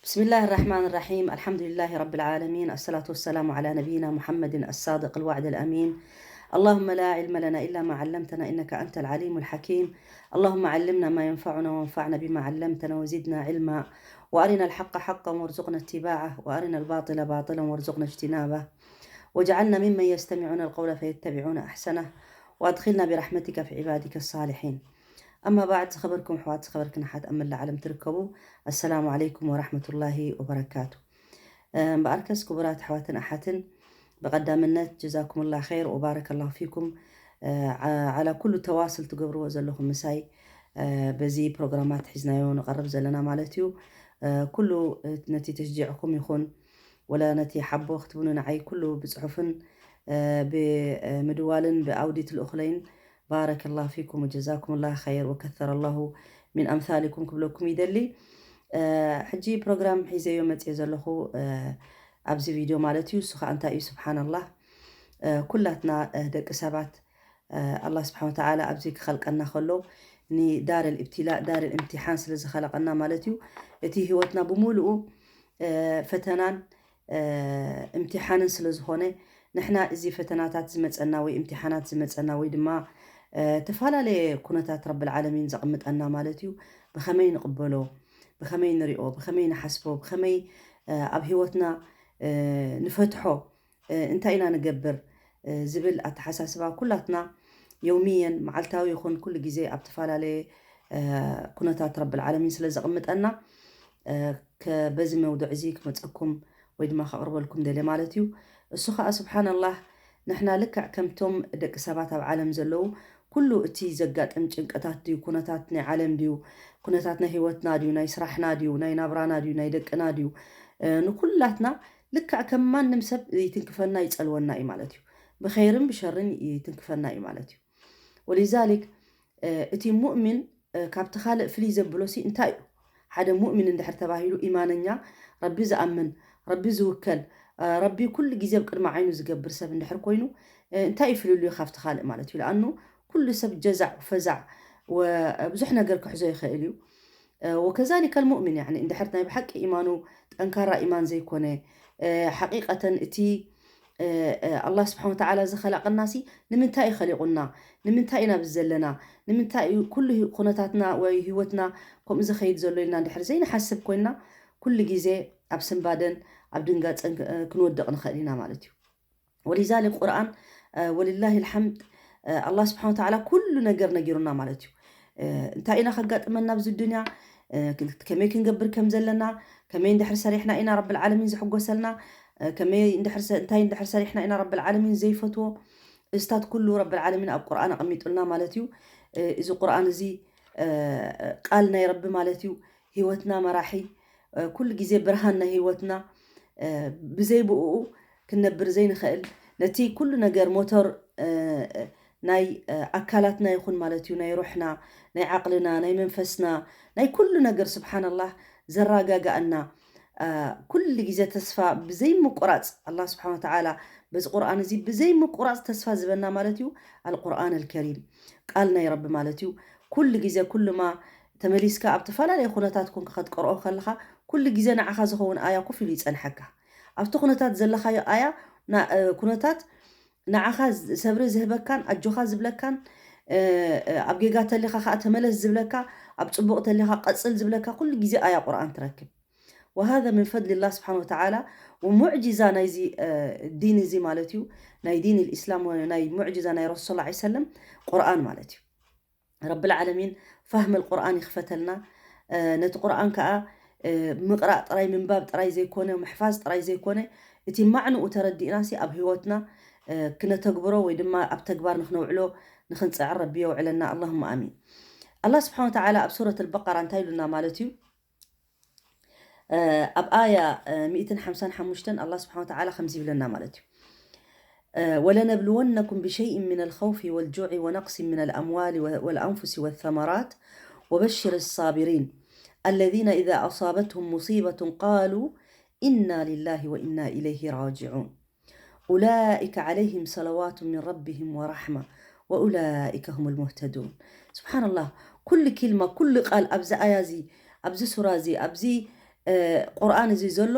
بسم الله الرحمن الرحيم. الحمد لله رب العالمين. الصلاة والسلام على نبينا محمد الصادق الوعد الأمين. اللهم لا علم لنا إلا ما علمتنا إنك أنت العليم الحكيم. اللهم علمنا ما ينفعنا وانفعنا بما علمتنا وزدنا علما. وأرنا الحق حقا وارزقنا اتباعه وأرنا الباطل باطلا وارزقنا اجتنابه. واجعلنا ممن يستمعون القول فيتبعون أحسنه. وأدخلنا برحمتك في عبادك الصالحين. أما بعد، ዝኸበርኩም ኣሕዋት፣ ዝኸበርክን ኣሓት ኣብ መላእ ዓለም ትርከቡ፣ ኣሰላሙ ዓለይኩም ወራሕመቱላሂ ወበረካቱ። እምበኣርከስ ክቡራት ኣሕዋትን ኣሓትን፣ ብቐዳምነት ጀዛኩሙላ ኸይር ወባረከላሁ ፊኩም፣ ዓ-፣ ዓላ ኩሉ ተዋስል ትገብርዎ ዘለኹም ምሳይ፣ በዚ ፕሮግራማት ሒዝናዮ ንቐርብ ዘለና ማለት እዩ። ኩሉ ነቲ ተሽጂዕኩም ይኹን፣ ወላ ነቲ ሓቦ ክትብኑ ንዓይ ኩሉ ብጽሑፍን ብምድዋልን ብኣውዲ ትልእኹለይን ባረከላሁ ፊኩም ወጀዛኩሙላሁ ኸይር ወከሰረላሁ ሚን ኣምሳሊኩም ክብለኩም ይደሊ። ሕጂ ፕሮግራም ሒዘዮ መጽየ ዘለኹ ኣብዚ ቪድዮ ማለት እዩ። እሱ ኸዓ እንታይ እዩ? ስብሓንላህ፣ ኩላትና ደቂ ሰባት ኣላህ ስብሓን ወተዓላ ኣብዚ ክኸልቀና ከሎ ንዳር ልእብትላእ፣ ዳር ልእምትሓን ስለ ዝኸለቀና ማለት እዩ። እቲ ህይወትና ብምሉኡ ፈተናን እምትሓንን ስለ ዝኾነ፣ ንሕና እዚ ፈተናታት ዝመጸና ወይ እምትሓናት ዝመጸና ወይ ድማ ተፈላለየ ኩነታት ረብል ዓለሚን ዘቕምጠና ማለት እዩ፣ ብኸመይ ንቕበሎ፣ ብኸመይ ንሪኦ፣ ብኸመይ ንሓስቦ፣ ብኸመይ ኣብ ህይወትና ንፈትሖ፣ እንታይ ኢና ንገብር ዝብል ኣተሓሳስባ ኩላትና የውምየን፣ መዓልታዊ ይኹን ኩሉ ግዜ ኣብ ተፈላለየ ኩነታት ረብል ዓለሚን ስለ ዘቕምጠና፣ በዚ መውዱዕ እዚ ክመፀኩም ወይ ድማ ከቕርበልኩም ደልየ ማለት እዩ። እሱ ከዓ ስብሓንላህ፣ ንሕና ልክዕ ከምቶም ደቂ ሰባት ኣብ ዓለም ዘለዉ ኩሉ እቲ ዘጋጥም ጭንቀታት ድዩ፣ ኩነታት ናይ ዓለም ድዩ፣ ኩነታት ናይ ህይወትና ድዩ፣ ናይ ስራሕና ድዩ፣ ናይ ናብራና ድዩ፣ ናይ ደቅና ድዩ፣ ንኩላትና ልክዕ ከም ማንም ሰብ ይትንክፈና ይጸልወና እዩ ማለት እዩ። ብኸይርን ብሸርን ይትንክፈና እዩ ማለት እዩ። ወሊዛሊክ እቲ ሙእሚን ካብቲ ካልእ ፍልይ ዘብሎ ሲ እንታይ እዩ? ሓደ ሙእሚን እንድሕር ተባሂሉ ኢማነኛ፣ ረቢ ዝኣምን፣ ረቢ ዝውከል፣ ረቢ ኩሉ ግዜ ኣብ ቅድሚ ዓይኑ ዝገብር ሰብ እንድሕር ኮይኑ እንታይ እዩ ፍልልዩ ካብቲ ካልእ ማለት እዩ? ለኣኑ ኩሉ ሰብ ጀዛዕ ፈዛዕ ብዙሕ ነገር ክሕዞ ይኽእል እዩ። ወከዛሊከ ልሙእሚን፣ ያኒ እንድሕር ናይ ብሓቂ ኢማኑ ጠንካራ ኢማን ዘይኮነ፣ ሓቂቀተን እቲ ኣላህ ስብሓን ወተዓላ ዝኸለቀናሲ ንምንታይ እዩ ኸሊቁና? ንምንታይ ኢና ብዚ ዘለና? ንምንታይ እዩ ኩሉ ኩነታትና ወይ ህይወትና ከምኡ ዝኸይድ ዘሎ ኢልና እንድሕር ዘይንሓስብ ኮይንና፣ ኩሉ ግዜ ኣብ ስንባደን ኣብ ድንጋፀን ክንወድቕ ንኽእል ኢና ማለት እዩ። ወሊዛሊክ ቁርኣን ወሊላሂ ልሓምድ ኣላህ ስብሓን ወተዓላ ኩሉ ነገር ነጊሩና ማለት እዩ። እንታይ ኢና ከጋጥመና ኣብዚ ዱንያ፣ ከመይ ክንገብር ከም ዘለና፣ ከመይ እንድሕር ሰሪሕና ኢና ረብል ዓለሚን ዝሕጎሰልና፣ ከመይ እንድሕር ሰ-፣ እንታይ እንድሕር ሰሪሕና ኢና ረብል ዓለሚን ዘይፈትዎ፣ እዝታት ኩሉ ረብል ዓለሚን ኣብ ቁርኣን ኣቐሚጡልና ማለት እዩ። እዚ ቁርኣን እዚ ቃል ናይ ረቢ ማለት እዩ። ህይወትና መራሒ፣ ኩሉ ግዜ ብርሃን ናይ ህይወትና፣ ብዘይ ብእኡ ክንነብር ዘይንኽእል፣ ነቲ ኩሉ ነገር ሞተር ናይ ኣካላትና ይኹን ማለት እዩ፣ ናይ ሩሕና፣ ናይ ዓቕልና፣ ናይ መንፈስና፣ ናይ ኩሉ ነገር ስብሓንላህ ዘረጋግኣና፣ ኩሉ ግዜ ተስፋ ብዘይ ምቁራፅ ኣላህ ስብሓን ወተዓላ በዚ ቁርኣን እዚ ብዘይ ምቁራፅ ተስፋ ዝበና ማለት እዩ። ኣልቁርኣን ኣልከሪም ቃል ናይ ረቢ ማለት እዩ። ኩሉ ግዜ ኩሉማ ተመሊስካ ኣብ ተፈላለየ ኩነታት ኮንካ ክትቀርኦ ከለኻ ኩሉ ግዜ ንዓኻ ዝኸውን ኣያ ኮፍ ኢሉ ይጸንሐካ። ኣብቲ ኩነታት ዘለኻዮ ኣያ ና-፣ እ፣ ኩነታት ንዓኻ ዝ-፣ ሰብሪ ዝህበካን ኣጆኻ ዝብለካን፣ እ፣ እ፣ ኣብ ጌጋ ተሊኻ ከኣ ተመለስ ዝብለካ፣ ኣብ ጽቡቕ ተሊኻ ቀጽል ዝብለካ ኩሉ ግዜ ኣያ ቁርኣን ትረክብ። ወሃذا من فضل الله سبحانه وتعالى። ወሙዕጂዛ ናይዚ፣ እ፣ ዲን እዚ ማለት እዩ፣ ናይ ዲን ልእስላም ወ-፣ ናይ ሙዕጂዛ ናይ ረሱል ሰለላሁ ዐለይሂ ወሰለም ቁርኣን ማለት እዩ። ረብል ዓለሚን ፋህም ልቁርኣን ይኽፈተልና። እ፣ ነቲ ቁርኣን ከኣ፣ እ፣ ምቕራእ ጥራይ ምንባብ ጥራይ ዘይኮነ፣ ምሕፋዝ ጥራይ ዘይኮነ፣ እቲ ማዕንኡ ተረዲእናሲ ኣብ ህይወትና፣ እ፣ ክነተግብሮ ወይ ድማ ኣብ ተግባር ንኽነውዕሎ ንኽንጽዕር ረቢ የውዕለና። ኣላሁመ ኣሚን። ኣላህ ስብሓን ወተዓላ ኣብ ሱረት ኣልበቀራ እንታይ ኢሉና ማለት እዩ? እ፣ ኣብ ኣያ፣ እ፣ ሚእትን ሓምሳን ሓሙሽተን ኣላህ ስብሓን ወተዓላ ከምዚ ይብለና ማለት እዩ። እ፣ ወለነብልወነኩም ብሸይእን ሚነል ኸውፊ ወልጁዒ ወነቅሲን ሚነል ኣምዋሊ ወ-፣ ወልኣንፉሲ ወሰመራት ወበሽር ሳቢሪን ኣለዚነ ኢዛ ኣሳበትሁም ሙሲበቱን ቃሉ ኢና ሊላሂ ወኢና ኢለይሂ ራጅዑን። ኡላኢከ ዐለይሂም ሰለዋቱ ሚን ረቢሂም ወራሕማ ወኡላኢከ ሁሙል ሙህተዱን። ስብሓንላህ፣ ኩሉ ኪልማ፣ ኩሉ ቃል ኣብዚ ኣያ እዚ፣ ኣብዚ ሱራ እዚ፣ ኣብዚ፣ ቁርኣን እዚ ዘሎ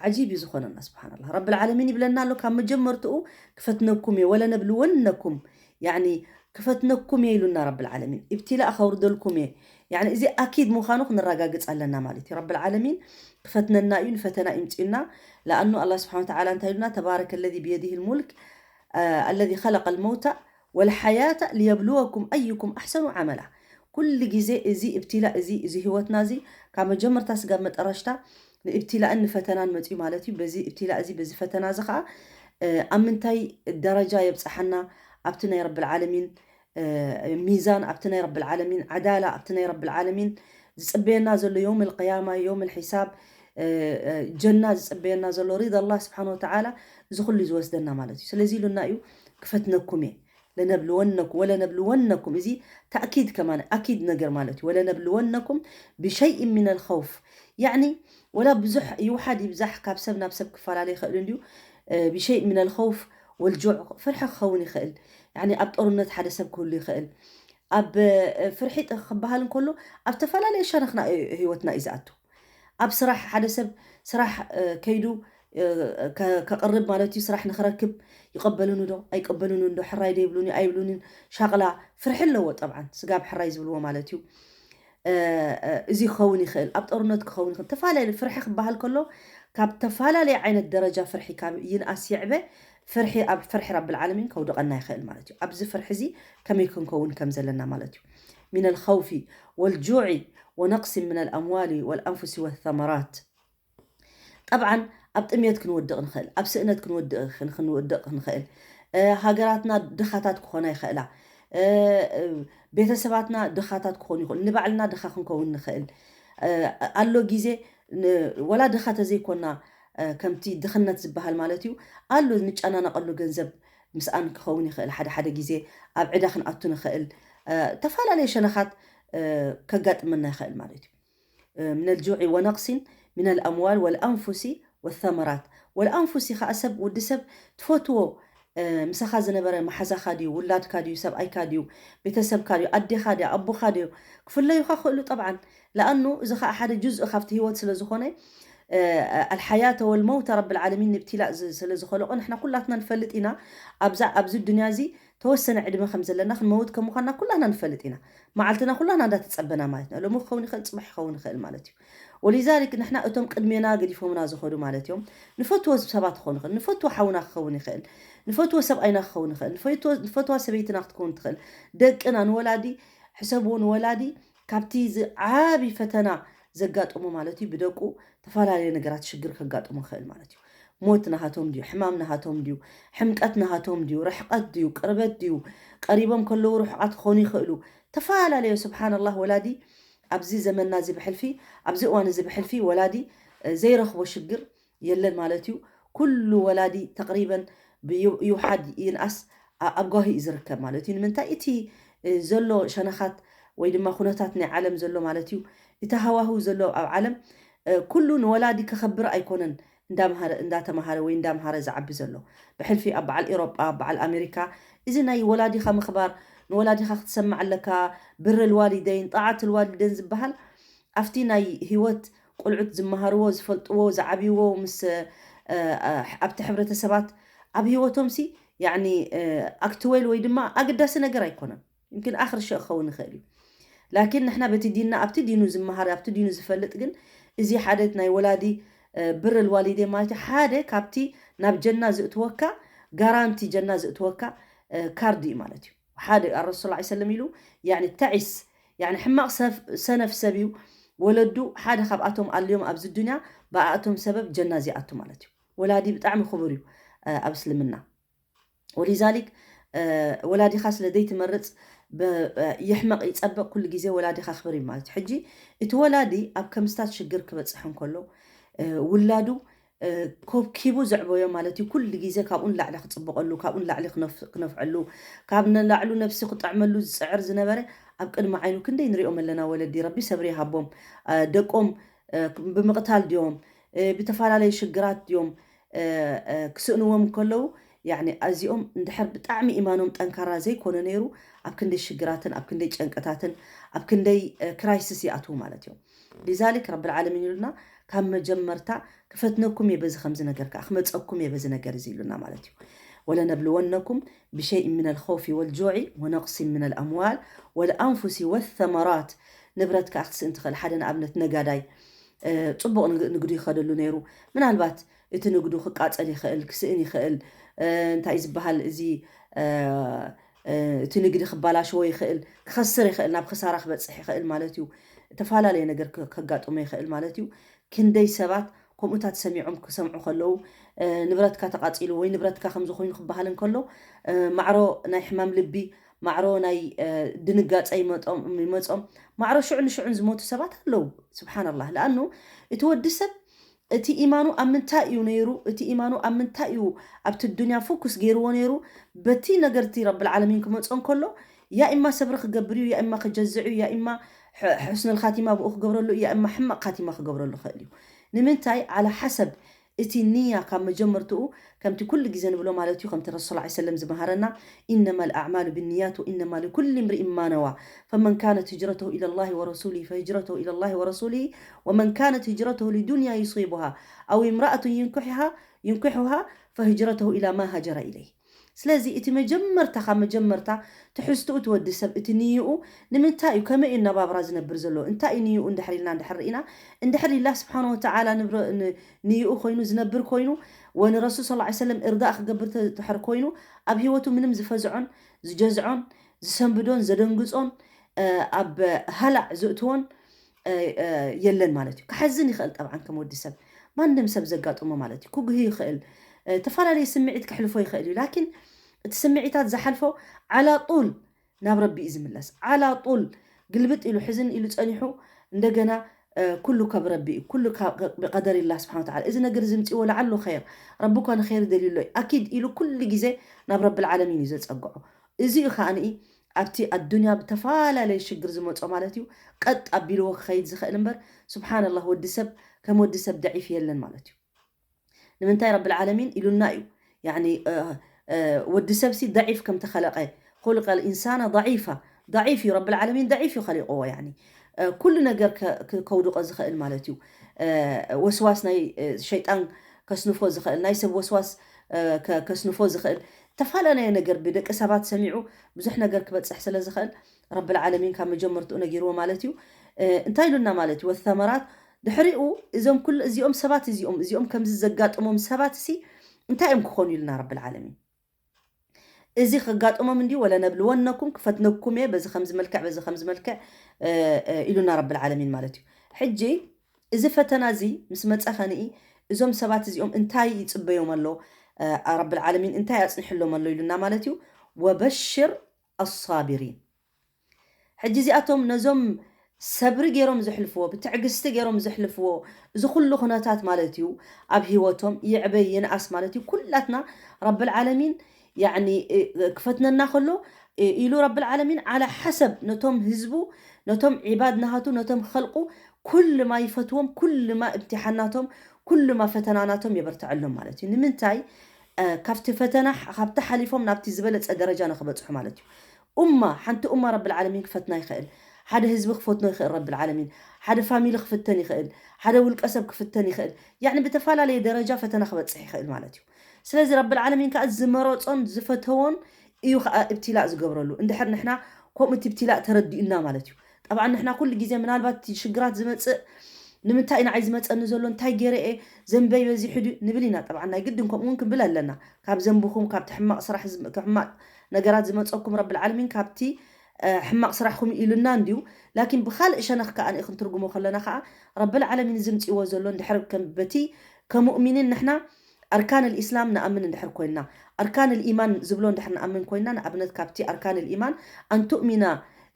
ዓጂብ እዩ ዝኾነና። ስብሓንላ፣ ረብል ዓለሚን ይብለና ኣሎ ካብ መጀመርትኡ፣ ክፈትነኩም እየ፣ ወለነብልወነኩም፣ ያኒ ክፈትነኩም እየ ኢሉና ረብል ዓለሚን። ኢብትላእ ከውርደልኩም እየ፣ ያኒ እዚ ኣኪድ ምዃኑ ክንረጋግጽ ኣለና ማለት እዩ። ረብል ዓለሚን ክፈትነና እዩ፣ ንፈተና ይምፅዩና። ለኣኑ ኣላ ስብሓን ተዓላ እንታይ ኢሉና? ተባረከ ለዚ ብየዲህ ልሙልክ ኣለዚ ኸለቀ ልመውታ ወልሓያታ ሊየብልወኩም ኣዩኩም ኣሕሰኑ ዓመላ። ኩሉ ግዜ እዚ እብትላ እዚ፣ እዚ ህይወትና እዚ ካብ መጀመርታ ስጋብ መጠረሽታ ንእብትላእን ንፈተናን መፅዩ ማለት እዩ። በዚ እብትላ እዚ፣ በዚ ፈተና እዚ ከዓ ኣብ ምንታይ ደረጃ የብፅሓና፣ ኣብቲ ናይ ረብል ዓለሚን ሚዛን፣ ኣብቲ ናይ ረብል ዓለሚን ዓዳላ፣ ኣብቲ ናይ ረብል ዓለሚን ዝፅበየና ዘሎ የውም ልቅያማ፣ የውም ልሒሳብ፣ ጀና ዝፅበየና ዘሎ፣ ሪዳ ኣላ ስብሓን ወተዓላ፣ እዚ ኩሉ ዝወስደና ማለት እዩ። ስለዚ ኢሉና እዩ፣ ክፈትነኩም እየ፣ ለነብልወነኩም ወለነብልወነኩም። እዚ ተእኪድ ከማን ኣኪድ ነገር ማለት እዩ። ወለነብልወነኩም ብሸይእ ሚን ልኸውፍ፣ ያኒ ወላ ብዙሕ ይውሓድ ይብዛሕ፣ ካብ ሰብ ናብ ሰብ ክፈላለ ይኽእል እንድዩ። ብሸይእ ሚን ልኸውፍ ወልጁዕ፣ ፍርሒ ክኸውን ይኽእል። ያኒ ኣብ ጦርነት ሓደ ሰብ ክህሉ ይኽእል። ኣብ ፍርሒ ክበሃል እንከሎ ኣብ ተፈላለየ ሸነኽና ህይወትና እዩ ዝኣቱ። ኣብ ስራሕ ሓደ ሰብ ስራሕ ከይዱ ከቕርብ ማለት እዩ፣ ስራሕ ንክረክብ ይቐበሉኒ ዶ ኣይቀበሉኒ ዶ፣ ሕራይ ዶ ይብሉኒ ኣይብሉኒን፣ ሻቕላ ፍርሒ ኣለዎ። ጠብዓን ስጋብ ሕራይ ዝብልዎ ማለት እዩ። እዚ ክኸውን ይኽእል፣ ኣብ ጦርነት ክኸውን ይኽእል። ተፈላለዩ ፍርሒ ክበሃል ከሎ ካብ ተፈላለየ ዓይነት ደረጃ ፍርሒ ካብ ይንኣስ ይዕበ ፍርሒ ኣብ ፍርሒ ረብል ዓለሚን ከውድቐና ይኽእል ማለት እዩ። ኣብዚ ፍርሒ እዚ ከመይ ክንከውን ከም ዘለና ማለት እዩ። ሚን ልኸውፊ ወልጁዒ ወነቅሲ ሚን ልኣምዋሊ ወልኣንፉሲ ወተመራት። ጠብዓን ኣብ ጥምየት ክንወድቕ ንኽእል፣ ኣብ ስእነት ክንወድቕ ክንወድቕ ንኽእል። ሃገራትና ድኻታት ክኾና ይኽእላ። ቤተሰባትና ድኻታት ክኾኑ ይኽእሉ። ንባዕልና ድኻ ክንከውን ንኽእል። ኣሎ ግዜ ወላ ድኻ ተዘይኮና፣ ከምቲ ድኽነት ዝበሃል ማለት እዩ፣ ኣሎ ንጨናነቐሉ ገንዘብ ምስኣን ክኸውን ይኽእል። ሓደ ሓደ ግዜ ኣብ ዕዳ ክንኣቱ ንኽእል። ተፈላለየ ሸነኻት ከጋጥመና ይኽእል ማለት እዩ። ምን ልጁዒ ወነቅሲን ምን ልኣምዋል ወልኣንፉሲ ወተመራት። ወልኣንፉሲ ከዓ ሰብ፣ ወዲ ሰብ ትፈትዎ፣ ምሳኻ ዝነበረ መሓዛኻ ድዩ፣ ውላድካ ድዩ፣ ሰብኣይካ ድዩ፣ ቤተሰብካ ድዩ፣ ኣዴኻ ድያ፣ ኣቦኻ ድዩ፣ ክፍለዩኻ ክእሉ። ጠብዓን ለኣኑ እዚ ከዓ ሓደ ጁዝእ ካብቲ ህይወት ስለ ዝኾነ፣ ኣልሓያተ ወልመውተ ረብል ዓለሚን ንብትላእ ስለ ዝኸለቆ ንሕና ኩላትና ንፈልጥ ኢና። ኣብዛ ኣብዚ ዱንያ እዚ ተወሰነ ዕድመ ከም ዘለና፣ ክንመውት ከም ምዃንና ኩላትና ንፈልጥ ኢና። መዓልትና ኩላትና እንዳተጸበና ማለት ኢና። ሎሚ ክኸውን ይኽእል፣ ጽባሕ ይኸውን ይኽእል ማለት እዩ። ወሊዛሊክ ንሕና እቶም ቅድሜና ገዲፎምና ዝኸዱ ማለት እዮም። ንፈትዎ ሰባት ክኸውን ይኽእል፣ ንፈትዎ ሓውና ክኸውን ይኽእል፣ ንፈትዎ ሰብኣይና ክኸውን ይኽእል፣ ንፈትዎ- ንፈትዋ ሰበይትና ክትከውን ትኽእል። ደቅና ንወላዲ ሕሰብዎ፣ ንወላዲ ካብቲ እዚ ዓቢ ፈተና ዘጋጥሞ ማለት እዩ፣ ብደቁ ተፈላለየ ነገራት ሽግር ከጋጥሞ ይኽእል ማለት እዩ። ሞት ናሃቶም ድዩ፣ ሕማም ናሃቶም ድዩ፣ ሕምቀት ናሃቶም ድዩ፣ ርሕቀት ድዩ፣ ቅርበት ድዩ፣ ቀሪቦም ከለዉ ርሑቃት ክኾኑ ይኽእሉ። ተፈላለየ ስብሓንላህ። ወላዲ ኣብዚ ዘመንና እዚ ብሕልፊ፣ ኣብዚ እዋን እዚ ብሕልፊ ወላዲ ዘይረኽቦ ሽግር የለን ማለት እዩ። ኩሉ ወላዲ ተቕሪበን ብይውሓድ ይንኣስ ኣብ ጓሂ እዩ ዝርከብ ማለት እዩ። ንምንታይ? እቲ ዘሎ ሸነኻት ወይ ድማ ኩነታት ናይ ዓለም ዘሎ ማለት እዩ፣ እቲ ሃዋህው ዘሎ ኣብ ዓለም ኩሉ ንወላዲ ከኸብር ኣይኮነን እንዳተማሃረ ወይ እንዳምሃረ ዝዓቢ ዘሎ። ብሕልፊ ኣብ በዓል ኤሮጳ፣ ኣብ በዓል ኣሜሪካ፣ እዚ ናይ ወላዲኻ ምኽባር፣ ንወላዲኻ ክትሰምዕ ኣለካ፣ ብር ልዋሊደይን ጣዓት ልዋሊደን ዝበሃል ኣብቲ ናይ ህይወት ቆልዑት ዝመሃርዎ፣ ዝፈልጥዎ፣ ዝዓብይዎ ምስ ኣብቲ ሕብረተሰባት ኣብ ህይወቶም ሲ ያኒ ኣክትዌል ወይ ድማ ኣገዳሲ ነገር ኣይኮነን። يمكن ኣኽር ሸእ ክኸውን ይኽእል እዩ። ላኪን ንሕና በቲ ዲንና ኣብቲ ዲኑ ዝመሃር ኣብቲ ዲኑ ዝፈልጥ ግን እዚ ሓደ ናይ ወላዲ ብር ልዋሊዴ ማለት እዩ። ሓደ ካብቲ ናብ ጀና ዝእትወካ ጋራንቲ ጀና ዝእትወካ ካርድ እዩ ማለት እዩ። ሓደ ኣረሱል ላ ሰለም ኢሉ ያኒ ተዒስ ያኒ ሕማቕ ሰብ- ሰነፍ ሰብ እዩ። ወለዱ ሓደ ካብኣቶም ኣልዮም ኣብዚ ዱንያ ብኣቶም ሰበብ ጀና ዚኣቱ ማለት እዩ። ወላዲ ብጣዕሚ ክቡር እዩ ኣብ እስልምና። ወሊዛሊክ ወላዲኻ ስለ ዘይትመርፅ ይሕመቕ ይፀበቕ ኩሉ ግዜ ወላዲኻ ክብር እዩ ማለት እዩ። ሕጂ እቲ ወላዲ ኣብ ከምስታት ሽግር ክበፅሕ እንከሎ ውላዱ ኮብኪቡ ዘዕበዮ ማለት እዩ። ኩሉ ግዜ ካብኡ ንላዕሊ ክፅብቐሉ፣ ካብኡ ንላዕሊ ክነፍዐሉ፣ ካብ ንላዕሉ ነብሲ ክጥዕመሉ ዝፅዕር ዝነበረ ኣብ ቅድሚ ዓይኑ ክንደይ ንሪኦም ኣለና። ወለዲ ረቢ ሰብሪ ይሃቦም። ደቆም ብምቕታል ድዮም ብተፈላለዩ ሽግራት ድዮም ክስእንዎም ከለዉ፣ ያኒ ኣዚኦም እንድሕር ብጣዕሚ ኢማኖም ጠንካራ ዘይኮነ ነይሩ፣ ኣብ ክንደይ ሽግራትን ኣብ ክንደይ ጨንቅታትን ኣብ ክንደይ ክራይስስ ይኣትዉ ማለት እዮም። ሊዛሊክ ረብል ዓለሚን ኢሉና ካብ መጀመርታ ክፈትነኩም እየ በዚ ከምዚ ነገር ከዓ ክመፀኩም እየ በዚ ነገር እዚ ኢሉና ማለት እዩ። ወለነብልወነኩም ብሸይእ ምን ልኸውፊ ወልጆዒ ወነቅሲ ምን ልኣምዋል ወልኣንፉሲ ወተመራት። ንብረት ከዓ ክትስእን ትኽእል። ሓደ ንኣብነት ነጋዳይ፣ እ፣ ፅቡቕ ንግ- ንግዱ ይኸደሉ ነይሩ። ምናልባት እቲ ንግዱ ክቃፀል ይኽእል፣ ክስእን ይኽእል። እ፣ እንታይ ዝበሃል እዚ፣ እ፣ እ፣ እቲ ንግዲ ክባላሸዎ ይኽእል፣ ክኸስር ይኽእል፣ ናብ ክሳራ ክበፅሕ ይኽእል ማለት እዩ። እተፈላለየ ነገር ከ- ከጋጥሞ ይኽእል ማለት እዩ። ክንደይ ሰባት ከምኡታት ሰሚዖም ክሰምዑ ከለዉ፣ እ፣ ንብረትካ ተቃፂሉ ወይ ንብረትካ ከምዚ ኮይኑ ክበሃል እንከሎ፣ እ፣ ማዕሮ ናይ ሕማም ልቢ፣ ማዕሮ ናይ፣ እ፣ ድንጋፀ ይመጦም- ይመፆም። ማዕሮ ሽዑ ንሽዑን ዝሞቱ ሰባት ኣለዉ። ስብሓንላህ። ለኣኑ እቲ ወዲ ሰብ እቲ ኢማኑ ኣብ ምንታይ እዩ ነይሩ? እቲ ኢማኑ ኣብ ምንታይ እዩ ኣብቲ ዱንያ ፎኩስ ገይርዎ ነይሩ? በቲ ነገርቲ ረብል ዓለሚን ክመፅኦ እንከሎ፣ ያ ኢማ ሰብሪ ክገብር እዩ፣ ያ ኢማ ክጀዝዕ እዩ፣ ያ ኢማ ሕ- ሕስነል ኻቲማ ብኡ ክገብረሉ እዩ፣ ያ ኢማ ሕማቕ ካቲማ ክገብረሉ ይኽእል እዩ። ንምንታይ? ዓላ ሓሰብ እቲ ንያ ካብ መጀመርትኡ፣ ከምቲ ኩሉ ግዜ ንብሎ ማለት እዩ፣ ከምቲ ረሱል ላ ሰለም ዝመሃረና፣ ኢነማ ልኣዕማሉ ብንያት ወኢነማ ልኩል እምርኢ ማ ነዋ። ፈመን ካነት ህጅረተሁ ኢለላሂ ወረሱሊሂ ፈህጅረተሁ ኢለላሂ ወረሱሊሂ ወመን ካነት ህጅረተሁ ሊዱንያ ዩሲቡሃ ኣው እምረኣቱን ዩንኪሑሃ ዩንኪሑሃ ፈህጅረተሁ ኢላ ማ ሃጀረ ኢለይህ። ስለዚ እቲ መጀመርታ ካብ መጀመርታ ትሕዝትኡ እቲ ወዲ ሰብ እቲ ንይኡ ንምንታይ እዩ ከመይ እዩ ናባብራ ዝነብር ዘሎ እንታይ እዩ ንይኡ እንድሕር ኢልና እንድሕር ርኢና እንድሕር ኢላ ስብሓን ወተዓላ ንብረ- ን- ንይኡ ኮይኑ ዝነብር ኮይኑ ወንረሱል ስ ሰለም እርዳእ ክገብር ተ- ድሕር ኮይኑ ኣብ ህይወቱ ምንም ዝፈዝዖን ዝጀዝዖን ዝሰንብዶን ዘደንግፆን እ፣ ኣብ ሃላዕ ዘእትዎን እ፣ እ፣ የለን ማለት እዩ። ክሓዝን ይኽእል ጠብዓን ከም ወዲ ሰብ ማንም ሰብ ዘጋጥሞ ማለት እዩ። ክጉህ ይኽእል እ፣ ተፈላለየ ስምዒት ክሕልፎ ይኽእል እዩ። ላኪን እቲ ስምዒታት ዝሓልፎ ዓላ ጡል ናብ ረቢ እዩ ዝምለስ። ዓላ ጡል ግልብጥ ኢሉ ሕዝን ኢሉ ጸኒሑ እንደገና እ፣ ኩሉ ካብ ረቢ እዩ። ኩሉ ካብ- ብቀደር ኢላ ስብሓን ወተዓላ እዚ ነገር ዝምፅእዎ ለዓሉ ኸይር ረቢ እኳ ንኸይር ደልዩ ኣሎ እዩ። ኣኪድ ኢሉ ኩሉ ግዜ ናብ ረብል ዓለሚን እዩ ዘጸግዖ። እዚ እዩ ከዓኒ ኣብቲ ኣዱንያ ብተፈላለየ ሽግር ዝመጾ ማለት እዩ ቀጥ ኣቢልዎ ክኸይድ ዝኽእል እምበር ስብሓንላህ ወዲ ሰብ ከም ወዲ ሰብ ደዒፍ የለን ማለት እዩ። ንምንታይ ረብል ዓለሚን ኢሉና እዩ ያኒ እ፣ እ፣ ወዲ ሰብ ሲ ደዒፍ ከም ተኸለቀ ኹልቀ ልኢንሳና ضعيفا ضعيف እዩ ረብል ዓለሚን ደዒፍ እዩ ኸሊቅዎ ያኒ እ፣ ኩሉ ነገር ከ- ከ- ከውድቆ ዝኽእል ማለት እዩ። እ፣ ወስዋስ ናይ እ፣ ሸይጣን ከስንፎ ዝኽእል ናይ ሰብ ወስዋስ እ፣ ከ- ከስንፎ ዝኽእል ዝተፈላለየ ነገር ብደቂ ሰባት ሰሚዑ ብዙሕ ነገር ክበፅሕ ስለ ዝኽእል ረብል ዓለሚን ካብ መጀመርትኡ ነጊርዎ ማለት እዩ። እ፣ እንታይ ኢሉና ማለት እዩ ወተመራት ድሕሪኡ እዞም ኩሉ እዚኦም ሰባት እዚኦም እዚኦም ከምዚ ዘጋጥሞም ሰባት ሲ እንታይ እዮም ክኾኑ ኢሉና ረብል ዓለሚን። እዚ ከጋጥሞም እንዲ ወለነብልወነኩም ክፈትነኩም እየ በዚ ከምዚ መልክዕ በዚ ከምዚ መልክዕ እ፣ እ፣ ኢሉና ረብል ዓለሚን ማለት እዩ። ሕጂ እዚ ፈተና እዚ ምስ መፀ ኸንኢ እዞም ሰባት እዚኦም እንታይ ይፅበዮም ኣሎ እ፣ ረብል ዓለሚን እንታይ ኣፅንሕሎም ኣሎ ኢሉና ማለት እዩ። ወበሽር ኣሳቢሪን ሕጂ እዚኣቶም ነዞም ሰብሪ ገይሮም ዘሕልፍዎ ብትዕግስቲ ገይሮም ዘሕልፍዎ እዚ ኩሉ ኩነታት ማለት እዩ ኣብ ህይወቶም ይዕበይ ይንኣስ ማለት እዩ ኩላትና ረብል ዓለሚን ያኒ እ፣ ክፈትነና ከሎ እ፣ ኢሉ ረብል ዓለሚን ዓላ ሓሰብ ነቶም ህዝቡ ነቶም ዒባድ ናሃቱ ነቶም ኸልቁ ኩልማ ይፈትዎም ኩልማ እምትሓናቶም ኩልማ ፈተናናቶም የበርትዐሎም ማለት እዩ ንምንታይ እ፣ ካብቲ ፈተና ካብቲ ሓሊፎም ናብቲ ዝበለፀ ደረጃ ንክበፅሑ ማለት እዩ ኡማ ሓንቲ ኡማ ረብል ዓለሚን ክፈትና ይኽእል ሓደ ህዝቢ ክፈትኖ ይኽእል ረብል ዓለሚን ሓደ ፋሚሊ ክፍተን ይኽእል ሓደ ውልቀ ሰብ ክፍተን ይኽእል ያኒ ብተፈላለየ ደረጃ ፈተና ክበፅሕ ይኽእል ማለት እዩ ስለዚ ረብል ዓለሚን ከዓ ዝመረፆን ዝፈተዎን እዩ ከዓ እብትላእ ዝገብረሉ እንድሕር ንሕና ከምኡ እቲ እብትላእ ተረዲኡና ማለት እዩ ጠብዓ ንሕና ኩሉ ግዜ ምናልባት እቲ ሽግራት ዝመፅእ ንምንታይ ንዓይ ዝመፀኒ ዘሎ እንታይ ገይረ እየ ዘንበይ በዚሑ ድዩ ንብል ኢና ጠብዓ ናይ ግድን ከምኡ እውን ክንብል ኣለና ካብ ዘንብኹም ካብቲ ሕማቕ ስራሕ ሕማቕ ነገራት ዝመፀኩም ረብል ዓለሚን ካብቲ ሕማቕ ስራሕኹም ኢሉና እንድዩ ላኪን ብካልእ ሸነኽ ከዓ ንኢ ክንትርጉሞ ከለና ከዓ ረብል ዓለሚን ዝምፅእዎ ዘሎ እንድሕር ከም በቲ ከሙእሚኒን ንሕና ኣርካን ልኢስላም ንኣምን እንድሕር ኮይንና ኣርካን ልኢማን ዝብሎ እንድሕር ንኣምን ኮይንና ንኣብነት ካብቲ ኣርካን ልኢማን ኣንቱእሚና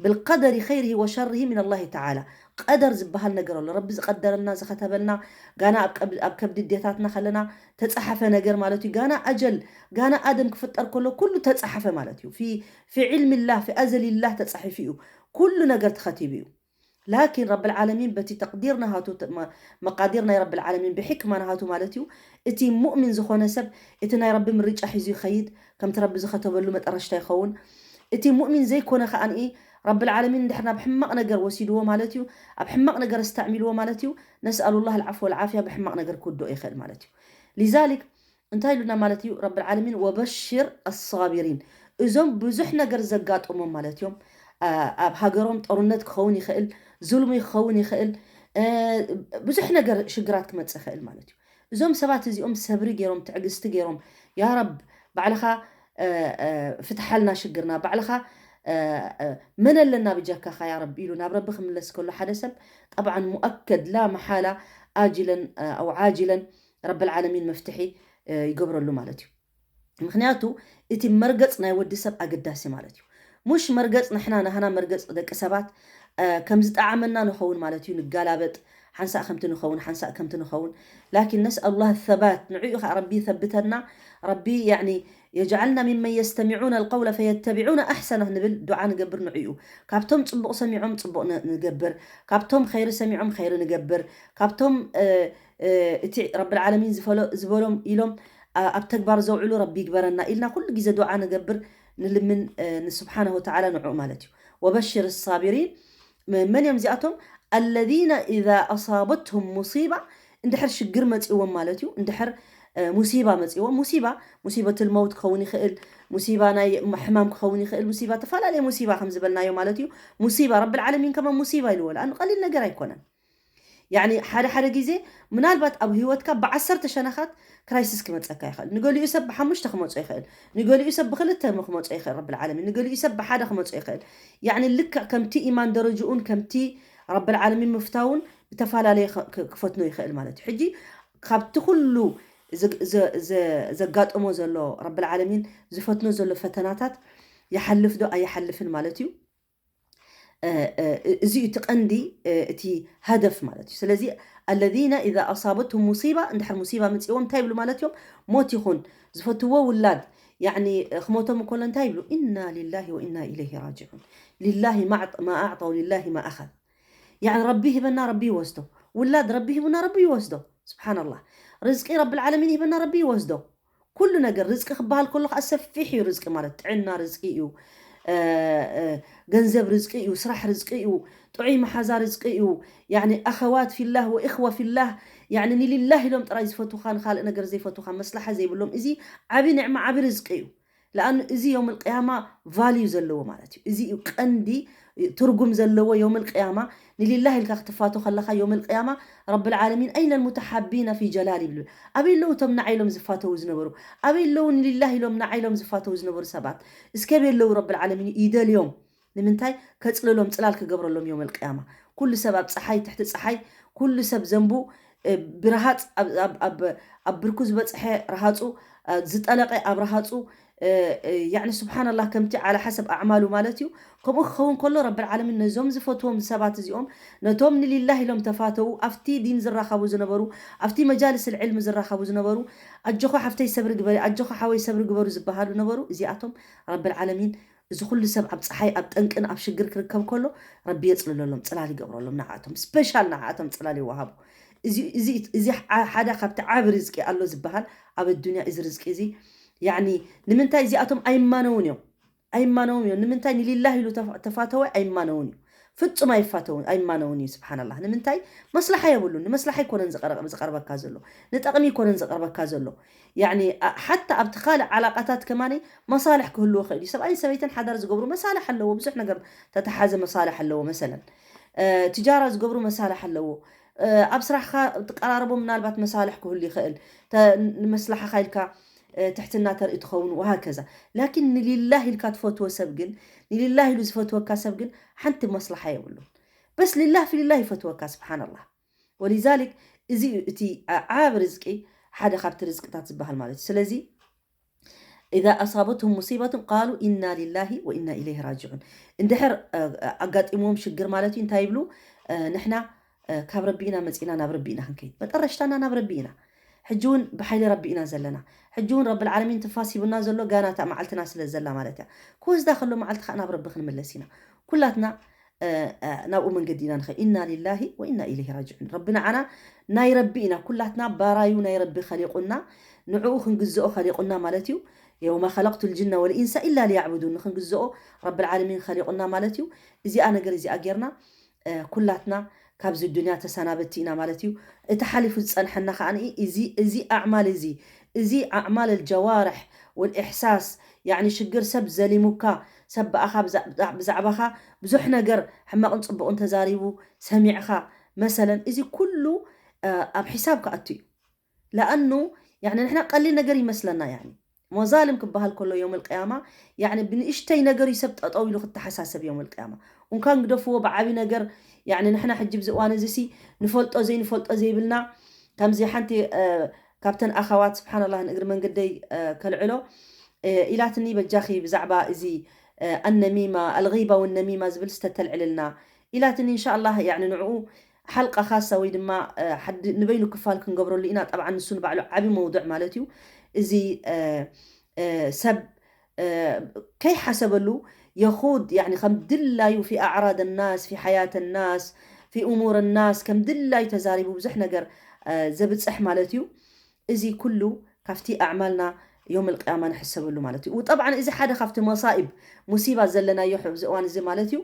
ብልቀደሪ ኸይርሂ ወሸርሂ ምን ኣላሂ ተዓላ ቀደር ዝበሃል ነገር ኣሎ ረቢ ዝቀደረልና ዝኸተበልና ጋና ኣብ ከብዲ ኣዴታትና ከለና ተፃሓፈ ነገር ማለት እዩ ጋና ኣጀል ጋና ኣደም ክፍጠር ከሎ ኩሉ ተፃሓፈ ማለት እዩ ፊ ዕልሚ ላህ ፊ ኣዘሊ ላህ ተፃሒፉ እዩ ኩሉ ነገር ተኸቲቡ እዩ ላኪን ረብል ዓለሚን በቲ ተቅዲር ናሃቱ መቃዲር ናይ ረብል ዓለሚን ብሕክማ ናሃቱ ማለት እዩ እቲ ሙእሚን ዝኾነ ሰብ እቲ ናይ ረቢ ምርጫ ሒዙ ይኸይድ ከምቲ ረቢ ዝኸተበሉ መጠረሽታ ይኸውን እቲ ሙእሚን ዘይኮነ ከዓኒ ረብል ዓለሚን እንድሕር ናብ ሕማቕ ነገር ወሲድዎ ማለት እዩ፣ ኣብ ሕማቕ ነገር ኣስተዕሚልዎ ማለት እዩ። ነስኣሉላህ ኣልዓፍወ ወልዓፍያ፣ ብሕማቕ ነገር ክውድኦ ይኽእል ማለት እዩ። ሊዛሊክ እንታይ ኢሉና ማለት እዩ ረብል ዓለሚን? ወበሽር ኣሳቢሪን፣ እዞም ብዙሕ ነገር ዘጋጠሞም ማለት እዮም። ኣብ ሃገሮም ጦርነት ክኸውን ይኽእል፣ ዙልሚ ክኸውን ይኽእል፣ ብዙሕ ነገር ሽግራት ክመፅእ ይኽእል ማለት እዩ። እዞም ሰባት እዚኦም ሰብሪ ገይሮም፣ ትዕግስቲ ገይሮም፣ ያ ረብ ባዕልኻ ፍትሓልና ሽግርና፣ ባዕልኻ መን ኣለና ብጀካኻ ያ ረብ ኢሉ ናብ ረቢ ክምለስ ከሎ ሓደ ሰብ፣ ጠብዓን ሙኣከድ ላ መሓላ ኣጅለን ኣው ዓጅለን ረብል ዓለሚን መፍትሒ ይገብረሉ ማለት እዩ። ምክንያቱ እቲ መርገፅ ናይ ወዲ ሰብ ኣገዳሲ ማለት እዩ። ሙሽ መርገፅ ንሕና ናህና መርገፅ ደቂ ሰባት ከም ዝጠዓመና ንኸውን ማለት እዩ። ንጋላበጥ ሓንሳእ ከምቲ ንኸውን ሓንሳእ ከምቲ ንኸውን ላኪን ነስኣሉላህ ሰባት ንዕኡ ከዓ ረቢ ይሰብተና። ረቢ ያኒ የጅዓልና ሚመን የስተሚዑነ ኣልቀውለ ፈየተቢዑነ ኣሕሰና ንብል ዱዓ ንገብር ንዕኡ። ካብቶም ፅቡቕ ሰሚዖም ፅቡቕ ንገብር፣ ካብቶም ኸይሪ ሰሚዖም ኸይሪ ንገብር፣ ካብቶም እቲ ረብል ዓለሚን ዝበሎም ኢሎም ኣብ ተግባር ዘውዕሉ ረቢ ይግበረና ኢልና ኩሉ ግዜ ዱዓ ንገብር፣ ንልምን ንስብሓነ ወተዓላ ንዕኡ ማለት እዩ። ወበሽር ሳቢሪን መን እዮም እዚኣቶም? ኣለዚነ ኢዛ ኣሳበትሁም ሙሲባ፣ እንድሕር ሽግር መፂዎም ማለት እዩ። እንድሕር ሙሲባ መፂዎም፣ ሙሲባ ሙሲበትል መውት ክኸውን ይኽእል፣ ሙሲባ ናይ ሕማም ክኸውን ይኽእል፣ ሙሲባ ተፈላለየ ሙሲባ ከም ዝበልናዮ ማለት እዩ። ሙሲባ ረብል ዓለሚን ከማ ሙሲባ ኢልዎ፣ ለኣኑ ቀሊል ነገር ኣይኮነን። ያኒ ሓደ ሓደ ግዜ ምናልባት ኣብ ህይወትካ ብዓሰርተ ሸነኻት ክራይሲስ ክመፀካ ይኽእል። ንገሊኡ ሰብ ብሓሙሽተ ክመፆ ይኽእል፣ ንገሊኡ ሰብ ብክልተ ክመፆ ይኽእል ረብል ዓለሚን፣ ንገሊኡ ሰብ ብሓደ ክመፆ ይኽእል። ያኒ ልክዕ ከምቲ ኢማን ደረጅኡን ከምቲ ረብል ዓለሚን ምፍታውን ብተፈላለየ ክፈትኖ ይኽእል ማለት እዩ። ሕጂ ካብቲ ኩሉ ዘጋጠሞ ዘሎ ረብል ዓለሚን ዝፈትኖ ዘሎ ፈተናታት ይሓልፍ ዶ ኣይሓልፍን ማለት እዩ። እዚ እዩ እቲ ቀንዲ እቲ ሃደፍ ማለት እዩ። ስለዚ ኣለዚነ ኢዛ ኣሳበትሁም ሙሲባ፣ እንድሕር ሙሲባ መፂዎም እንታይ ይብሉ ማለት እዮም? ሞት ይኹን ዝፈትዎ ውላድ ያኒ ክሞቶም እንከሎ እንታይ ይብሉ? ኢና ሊላሂ ወኢና ኢለይሂ ራጅዑን። ሊላሂ ማ ኣዕጠ ወሊላሂ ማ ኣኸዝ። ያኒ ረቢ ሂበና ረቢ ይወስዶ፣ ውላድ ረቢ ሂቡና ረቢ ይወስዶ። ስብሓንላህ። ርዝቂ ረብል ዓለሚን ሂበና ረቢ ይወስዶ። ኩሉ ነገር ርዝቂ ክበሃል ከሎ ከዓ ሰፊሕ እዩ። ርዝቂ ማለት ጥዕና ርዝቂ እዩ፣ ገንዘብ ርዝቂ እዩ፣ ስራሕ ርዝቂ እዩ፣ ጥዑይ መሓዛ ርዝቂ እዩ። ያኒ ኣኸዋት ፊላህ ወእኽወ ፊላህ፣ ያኒ ንሊላህ ኢሎም ጥራይ ዝፈትውካ፣ ንካልእ ነገር ዘይፈትውካ፣ መስላሓ ዘይብሎም፣ እዚ ዓቢ ኒዕማ ዓቢ ርዝቂ እዩ። ለኣኑ እዚ የውም ልቅያማ ቫልዩ ዘለዎ ማለት እዩ። እዚ እዩ ቀንዲ ትርጉም ዘለዎ የውም ልቅያማ። ንሊላህ ኢልካ ክትፋቶ ከለኻ የውም ልቅያማ ረብል ዓለሚን ኣይነ ልሙተሓቢና ፊ ጀላል ይብል። ኣበይ ኣለዉ እቶም ንዓይ ኢሎም ዝፋተዉ ዝነበሩ? ኣበይ ኣለዉ ንሊላህ ኢሎም ንዓይ ኢሎም ዝፋተዉ ዝነበሩ ሰባት? እስከ ኣበይ ኣለዉ ረብል ዓለሚን ይደልዮም። ንምንታይ? ከፅልሎም፣ ፅላል ክገብረሎም የውም ልቅያማ። ኩሉ ሰብ ኣብ ፀሓይ፣ ትሕቲ ፀሓይ፣ ኩሉ ሰብ ዘንቡ ብረሃፅ ኣብ ብርኩ ዝበፅሐ ረሃፁ፣ ዝጠለቀ ኣብ ረሃፁ፣ ያኒ ስብሓንላህ ከምቲ ዓላ ሓሰብ ኣዕማሉ ማለት እዩ። ከምኡ ክኸውን ከሎ ረብል ዓለሚን ነዞም ዝፈትዎም ሰባት እዚኦም፣ ነቶም ንሊላህ ኢሎም ተፋተዉ፣ ኣብቲ ዲን ዝራኸቡ ዝነበሩ፣ ኣብቲ መጃልስ ልዕልሚ ዝራኸቡ ዝነበሩ፣ ኣጆኻ ሓፍተይ ሰብሪ ግበሪ፣ ኣጆኻ ሓወይ ሰብሪ ግበሩ ዝበሃሉ ነበሩ። እዚኣቶም ረብል ዓለሚን እዚ ኩሉ ሰብ ኣብ ፀሓይ ኣብ ጠንቅን ኣብ ሽግር ክርከብ ከሎ ረቢ የፅልለሎም፣ ፅላል ይገብረሎም። ንዓኣቶም ስፔሻል ንዓኣቶም ፅላል ይወሃቡ። እዚ ሓደ ካብቲ ዓብ ርዝቂ ኣሎ ዝበሃል ኣብ ኣዱንያ እዚ ርዝቂ እዚ። ያኒ ንምንታይ እዚኣቶም ኣይማነውን እዮም? ኣይማነውን እዮም። ንምንታይ ንሊላህ ኢሉ ተፋተወ ኣይማነውን እዩ። ፍጹም ኣይፋተውን ኣይማነውን እዩ። ስብሓንላህ። ንምንታይ? መስላሓ የብሉን። ንመስላሓ ኣይኮነን ዝቐረበካ ዘሎ፣ ንጠቕሚ ኣይኮነን ዝቐርበካ ዘሎ። ያኒ ሓታ ኣብቲ ካልእ ዓላቃታት ከማኒ መሳልሕ ክህልዎ ይኽእል እዩ። ሰብኣይን ሰበይትን ሓዳር ዝገብሩ መሳልሕ ኣለዎ። ብዙሕ ነገር ተተሓዘ መሳልሕ ኣለዎ። መሰለን ትጃራ ዝገብሩ መሳልሕ ኣለዎ። ኣብ ስራሕካ ትቀራረቦ ምናልባት መሳልሕ ክህሉ ይኽእል። ንመስላሓኻ ኢልካ ትሕትና ተርኢ ትኸውን። ወሃከዛ። ላኪን ንሊላህ ኢልካ ትፈትዎ ሰብ ግን፣ ንሊላህ ኢሉ ዝፈትወካ ሰብ ግን ሓንቲ መስላሓ የብሉን። በስ ሊላህ ፊሊላህ ይፈትወካ። ስብሓንላህ። ወሊዛሊክ እዚ እዩ እቲ ዓብ ርዝቂ፣ ሓደ ካብቲ ርዝቅታት ዝበሃል ማለት እዩ። ስለዚ ኢዛ ኣሳበትሁም ሙሲበቱን ቃሉ ኢና ሊላሂ ወኢና ኢለይሂ ራጅዑን። እንድሕር ኣጋጢምዎም ሽግር ማለት እዩ እንታይ ይብሉ? ንሕና ካብ ረቢ ኢና መፂና፣ ናብ ረቢ ኢና ክንከይድ፣ መጠረሽታና ናብ ረቢ ኢና። ሕጂ እውን ብሓይሊ ረቢ ኢና ዘለና። ሕጂ እውን ረብል ዓለሚን ትንፋስ ሂቡና ዘሎ ጋና እታ መዓልትና ስለ ዘላ ማለት እያ። ክወስዳ ከሎ መዓልቲ ከዓ ናብ ረቢ ክንምለስ ኢና። ኩላትና ናብኡ መንገዲ ኢና ንኸ ኢና ሊላሂ ወኢና ኢለይሂ ራጅዑን። ረቢ ንዓና ናይ ረቢ ኢና። ኩላትና ባራዩ ናይ ረቢ ከሊቁና፣ ንዕኡ ክንግዝኦ ከሊቁና ማለት እዩ። የውመ ኸለቅቱ ልጅነ ወልኢንሰ ኢላ ሊያዕቡዱን፣ ንክንግዝኦ ረብል ዓለሚን ኸሊቑና ማለት እዩ። እዚኣ ነገር እዚኣ ጌርና ኩላትና ካብዚ ዱንያ ተሰናበቲ ኢና ማለት እዩ። እቲ ሓሊፉ ዝፀንሐና ከዓ እዚ እዚ ኣዕማል እዚ እዚ ኣዕማል ልጀዋርሕ ወልኢሕሳስ፣ ያኒ ሽግር ሰብ ዘሊሙካ፣ ሰብ ብኣኻ ብዛዕባኻ ብዙሕ ነገር ሕማቕን ፅቡቕን ተዛሪቡ ሰሚዕኻ መሰለን፣ እዚ ኩሉ ኣብ ሒሳብ ክኣቱ እዩ። ለኣኑ ያኒ ንሕና ቀሊል ነገር ይመስለና። ያኒ መዛልም ክበሃል ከሎ ዮም ልቅያማ ያኒ ብንእሽተይ ነገር እዩ ሰብ ጠጠው ኢሉ ክተሓሳሰብ ዮም ልቅያማ። እንኳን ግደፍዎ ብዓብይ ነገር። ያኒ ንሕና ሕጂ ብዚ እዋን እዚ ሲ ንፈልጦ ዘይንፈልጦ ዘይብልና። ከምዚ ሓንቲ ካብተን ኣኻዋት ስብሓንላህ ንእግሪ መንገደይ ከልዕሎ ኢላትኒ፣ በጃኺ ብዛዕባ እዚ ኣነሚማ ኣልغيبة والنميمة ዝብል ስተተልዕልልና ኢላትኒ። እንሻ ኣላህ ያኒ ንዕኡ ሓልቃ ካሳ ወይ ድማ ንበይኑ ክፋል ክንገብረሉ ኢና። ጠብዓ ንሱ ንባዕሉ ዓብዪ መውዱዕ ማለት እዩ። እዚ ሰብ ከይሓሰበሉ የኹድ ያኒ ከም ድላዩ ፊ ኣዕራድ ናስ ፊ ሓያት ናስ ፊ እሙር ናስ ከም ድላዩ ተዛሪቡ ብዙሕ ነገር ዘብፅሕ ማለት እዩ። እዚ ኩሉ ካብቲ ኣዕማልና ዮም ልቅያማ ንሕሰበሉ ማለት እዩ። ጠብዓ እዚ ሓደ ካብቲ መሳኢብ ሙሲባ ዘለናዮ ኣብዚ እዋን እዚ ማለት እዩ።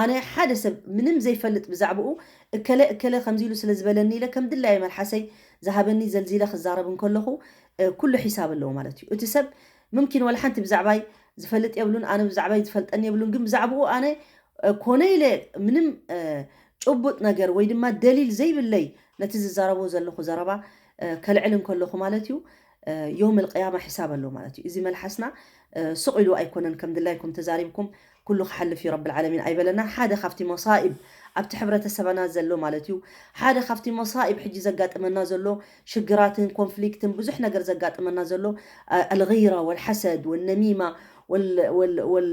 ኣነ ሓደ ሰብ ምንም ዘይፈልጥ ብዛዕባኡ እከለ እከለ ከምዚ ኢሉ ስለ ዝበለኒ ኢለ ከም ድላየ መልሓሰይ ዝሃበኒ ዘልዚለ ክዛረብ እንከለኹ ኩሉ ሒሳብ ኣለዎ ማለት እዩ። እቲ ሰብ ምምኪን ዋላ ሓንቲ ብዛዕባይ ዝፈልጥ የብሉን፣ ኣነ ብዛዕባይ ዝፈልጠኒ የብሉን። ግን ብዛዕባኡ ኣነ ኮነ ኢለ ምንም ጭቡጥ ነገር ወይ ድማ ደሊል ዘይብለይ ነቲ ዝዛረቦ ዘለኹ ዘረባ ከልዕል እንከለኹ ማለት እዩ ዮም ልቅያማ ሒሳብ ኣሎ ማለት እዩ። እዚ መልሓስና ስቕ ኢሉ ኣይኮነን ከም ድላይኩም ተዛሪብኩም ኩሉ ክሓልፍ እዩ ረብል ዓለሚን ኣይበለና። ሓደ ካብቲ መሳኢብ ኣብቲ ሕብረተሰበና ዘሎ ማለት እዩ። ሓደ ካብቲ መሳኢብ ሕጂ ዘጋጥመና ዘሎ ሽግራትን ኮንፍሊክትን ብዙሕ ነገር ዘጋጥመና ዘሎ ኣልغيرة ወልሐሰድ ወነሚማ ወል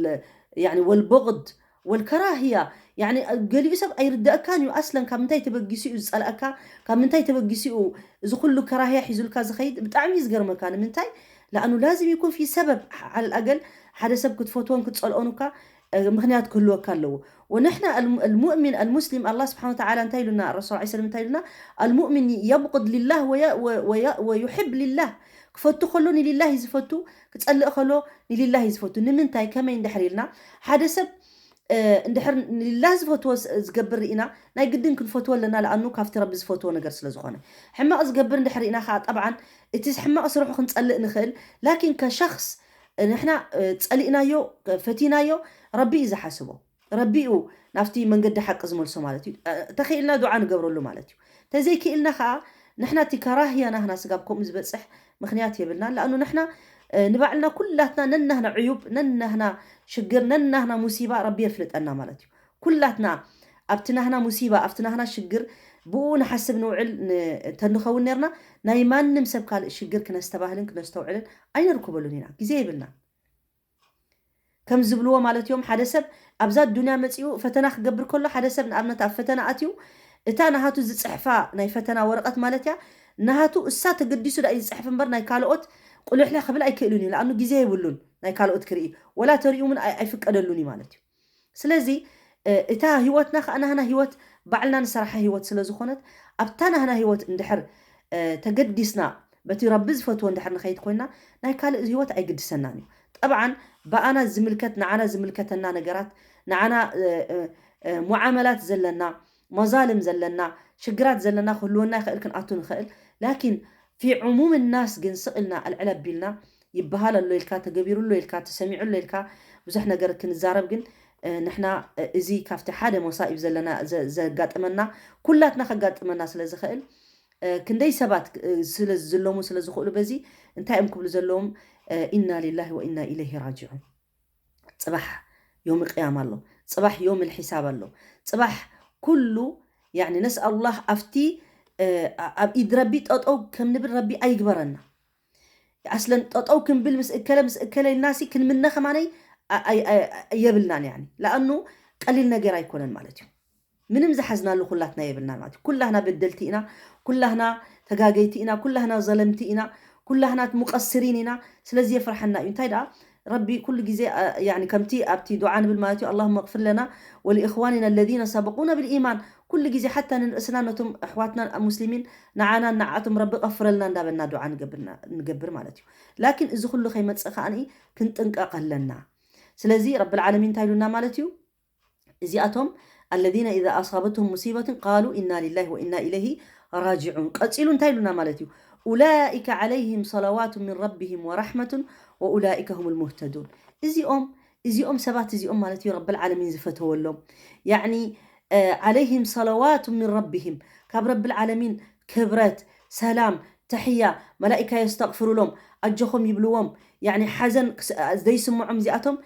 ያኒ ወልቡቕድ ወልከራህያ። ያኒ ገሊኡ ሰብ ኣይርደአካን እዩ ኣስለን ካብ ምንታይ ተበጊሱ እዩ ዝፀልአካ፣ ካብ ምንታይ ተበጊሱ እዩ እዚ ኩሉ ከራህያ ሒዙልካ ዝኸይድ። ብጣዕሚ እዩ ዝገርመካ። ንምንታይ? ለኣኑ ላዝም ይኩን ፊ ሰበብ። ዓለል ኣገል ሓደ ሰብ ክትፈትዎን ክትፀልኦን እኳ ምክንያት ክህልወካ ኣለዎ። ወንሕና ልሙእሚን ኣልሙስሊም ኣላ ስብሓን ወተዓላ እንታይ ኢሉና? ረሱል ዓ ሰለም እንታይ ኢሉና? ኣልሙእሚን የብቁድ ሊላህ ወዩሕብ ሊላህ። ክፈቱ ከሎ ንሊላህ እዩ ዝፈቱ፣ ክፀልእ ከሎ ንሊላህ እዩ ዝፈቱ። ንምንታይ ከመይ እንድሕር ኢልና ሓደ ሰብ እንድሕር ንሊላህ ዝፈትዎ ዝገብር ርኢና ናይ ግድን ክንፈትዎ ኣለና። ለኣኑ ካብቲ ረቢ ዝፈትዎ ነገር ስለ ዝኾነ። ሕማቕ ዝገብር እንድሕር ርኢና ከዓ ጠብዓን እቲ ሕማቕ ስርሑ ክንፀልእ ንኽእል። ላኪን ከሸክስ ንሕና ፀሊእናዮ ፈቲናዮ ረቢ እዩ ዝሓስቦ። ረቢ እዩ ናብቲ መንገዲ ሓቂ ዝመልሶ ማለት እዩ። ተኽኢልና ዱዓ ንገብረሉ ማለት እዩ። ተዘይክኢልና ከዓ ንሕና እቲ ከራህያ ናህና ስጋብ ከምኡ ዝበፅሕ ምክንያት የብልና። ለኣኑ ንሕና ንባዕልና ኩላትና ነናህና ዕዩብ ነናህና ሽግር ነናህና ሙሲባ ረቢ የፍልጠና ማለት እዩ። ኩላትና ኣብቲ ናህና ሙሲባ ኣብቲ ናህና ሽግር ብኡ ንሓስብ ንውዕል ተንኸውን ነርና ናይ ማንም ሰብ ካልእ ሽግር ክነስተባህልን ክነስተውዕልን ኣይነርክበሉን ኢና። ግዜ የብልና። ከም ዝብልዎ ማለት እዮም ሓደ ሰብ ኣብዛ ዱንያ መፂኡ ፈተና ክገብር ከሎ ሓደ ሰብ ንኣብነት ኣብ ፈተና ኣትዩ እታ ናሃቱ ዝፅሕፋ ናይ ፈተና ወረቐት ማለት እያ ናሃቱ እሳ ተገዲሱ ዳ ዝፅሕፍ እምበር ናይ ካልኦት ቁልሕለ ክብል ኣይክእልን እዩ። ለኣኑ ግዜ የብሉን ናይ ካልኦት ክርኢ ወላ ተሪኡ እውን ኣይፍቀደሉን እዩ ማለት እዩ። ስለዚ እታ ህይወትና ከዓ ናህና ህይወት ባዕልና ንሰራሓ ህይወት ስለ ዝኾነት ኣብታ ናህና ህይወት እንድሕር ተገዲስና በቲ ረቢ ዝፈትዎ እንድሕር ንኸይድ ኮይና ናይ ካልእ ህይወት ኣይግድሰናን እዩ። ጠብዓን ብኣና ዝምልከት ንዓና ዝምልከተና ነገራት ንዓና ሙዓመላት ዘለና መዛልም ዘለና ሽግራት ዘለና ክህልወና ይኽእል ክንኣቱ ንኽእል። ላኪን ፊ ዕሙም ናስ ግን ስቕ ኢልና ኣልዕል ኣቢልና ይበሃል ኣሎ ኢልካ ተገቢሩ ኣሎ ኢልካ ተሰሚዑ ኣሎ ኢልካ ብዙሕ ነገር ክንዛረብ ግን ንሕና እዚ ካብቲ ሓደ መሳኢብ ዘለና ዘጋጥመና ኩላትና ከጋጥመና ስለ ዝኽእል ክንደይ ሰባት ስለ ዝለሙ ስለ ዝኽእሉ በዚ እንታይ እዮም ክብሉ ዘለዎም ኢና ሊላሂ ወኢና ኢለይሂ ራጅዑን። ፅባሕ ዮም ቅያማ ኣሎ። ፅባሕ ዮም ልሒሳብ ኣሎ። ፅባሕ ኩሉ ያኒ ነስኣሉላህ ኣብቲ ኣብ ኢድ ረቢ ጠጠው ከም ንብል ረቢ ኣይግበረና። ኣስለን ጠጠው ክንብል ምስ እከለ ምስ እከለ ኢልናሲ ክንምነ ከማነይ የብልናን። ያኒ ለኣኑ ቀሊል ነገር ኣይኮነን ማለት እዩ። ምንም ዝሓዝናሉ ኩላትና የብልናን ማለት እዩ። ኩላህና በደልቲ ኢና፣ ኩላህና ተጋገይቲ ኢና፣ ኩላህና ዘለምቲ ኢና፣ ኩላህና ሙቀስሪን ኢና። ስለዚ የፍርሓና እዩ። እንታይ ደኣ ረቢ ኩሉ ግዜ ከምቲ ኣብቲ ዱዓ ንብል ማለት እዩ። اللهم اغفر لنا ولإخواننا الذين سبقونا بالإيمان። ኩሉ ግዜ ሓታ ንርእስና ነቶም ኣሕዋትና ሙስሊሚን ንዓናን ንዓቶም ረቢ ቀፍረልና እንዳበልና ዱዓ ንገብር ማለት እዩ። ላኪን እዚ ኩሉ ከይመፅእ ከዓኒ ክንጥንቀቕ ኣለና። ስለዚ ረብል ዓለሚን እንታይ ኢሉና ማለት እዩ? እዚኣቶም الذين إذا أصابتهم مصيبة قالوا إنا لله وإنا إليه راجعون። ቀፂሉ እንታይ ኢሉና ማለት እዩ? أولئك عليهم صلوات من ربهم ورحمة وأولئك هم المهتدون። እዚኦም እዚኦም ሰባት እዚኦም ማለት እዩ ረብል ዓለሚን ዝፈተወሎም። ያዕኒ عليهم صلوات من ربهم፣ ካብ ረብል ዓለሚን ክብረት፣ ሰላም፣ ተሕያ፣ መላኢካ የስተቕፍሩሎም፣ ኣጆኹም ይብልዎም። ያዕኒ ሓዘን ዘይስምዖም እዚኣቶም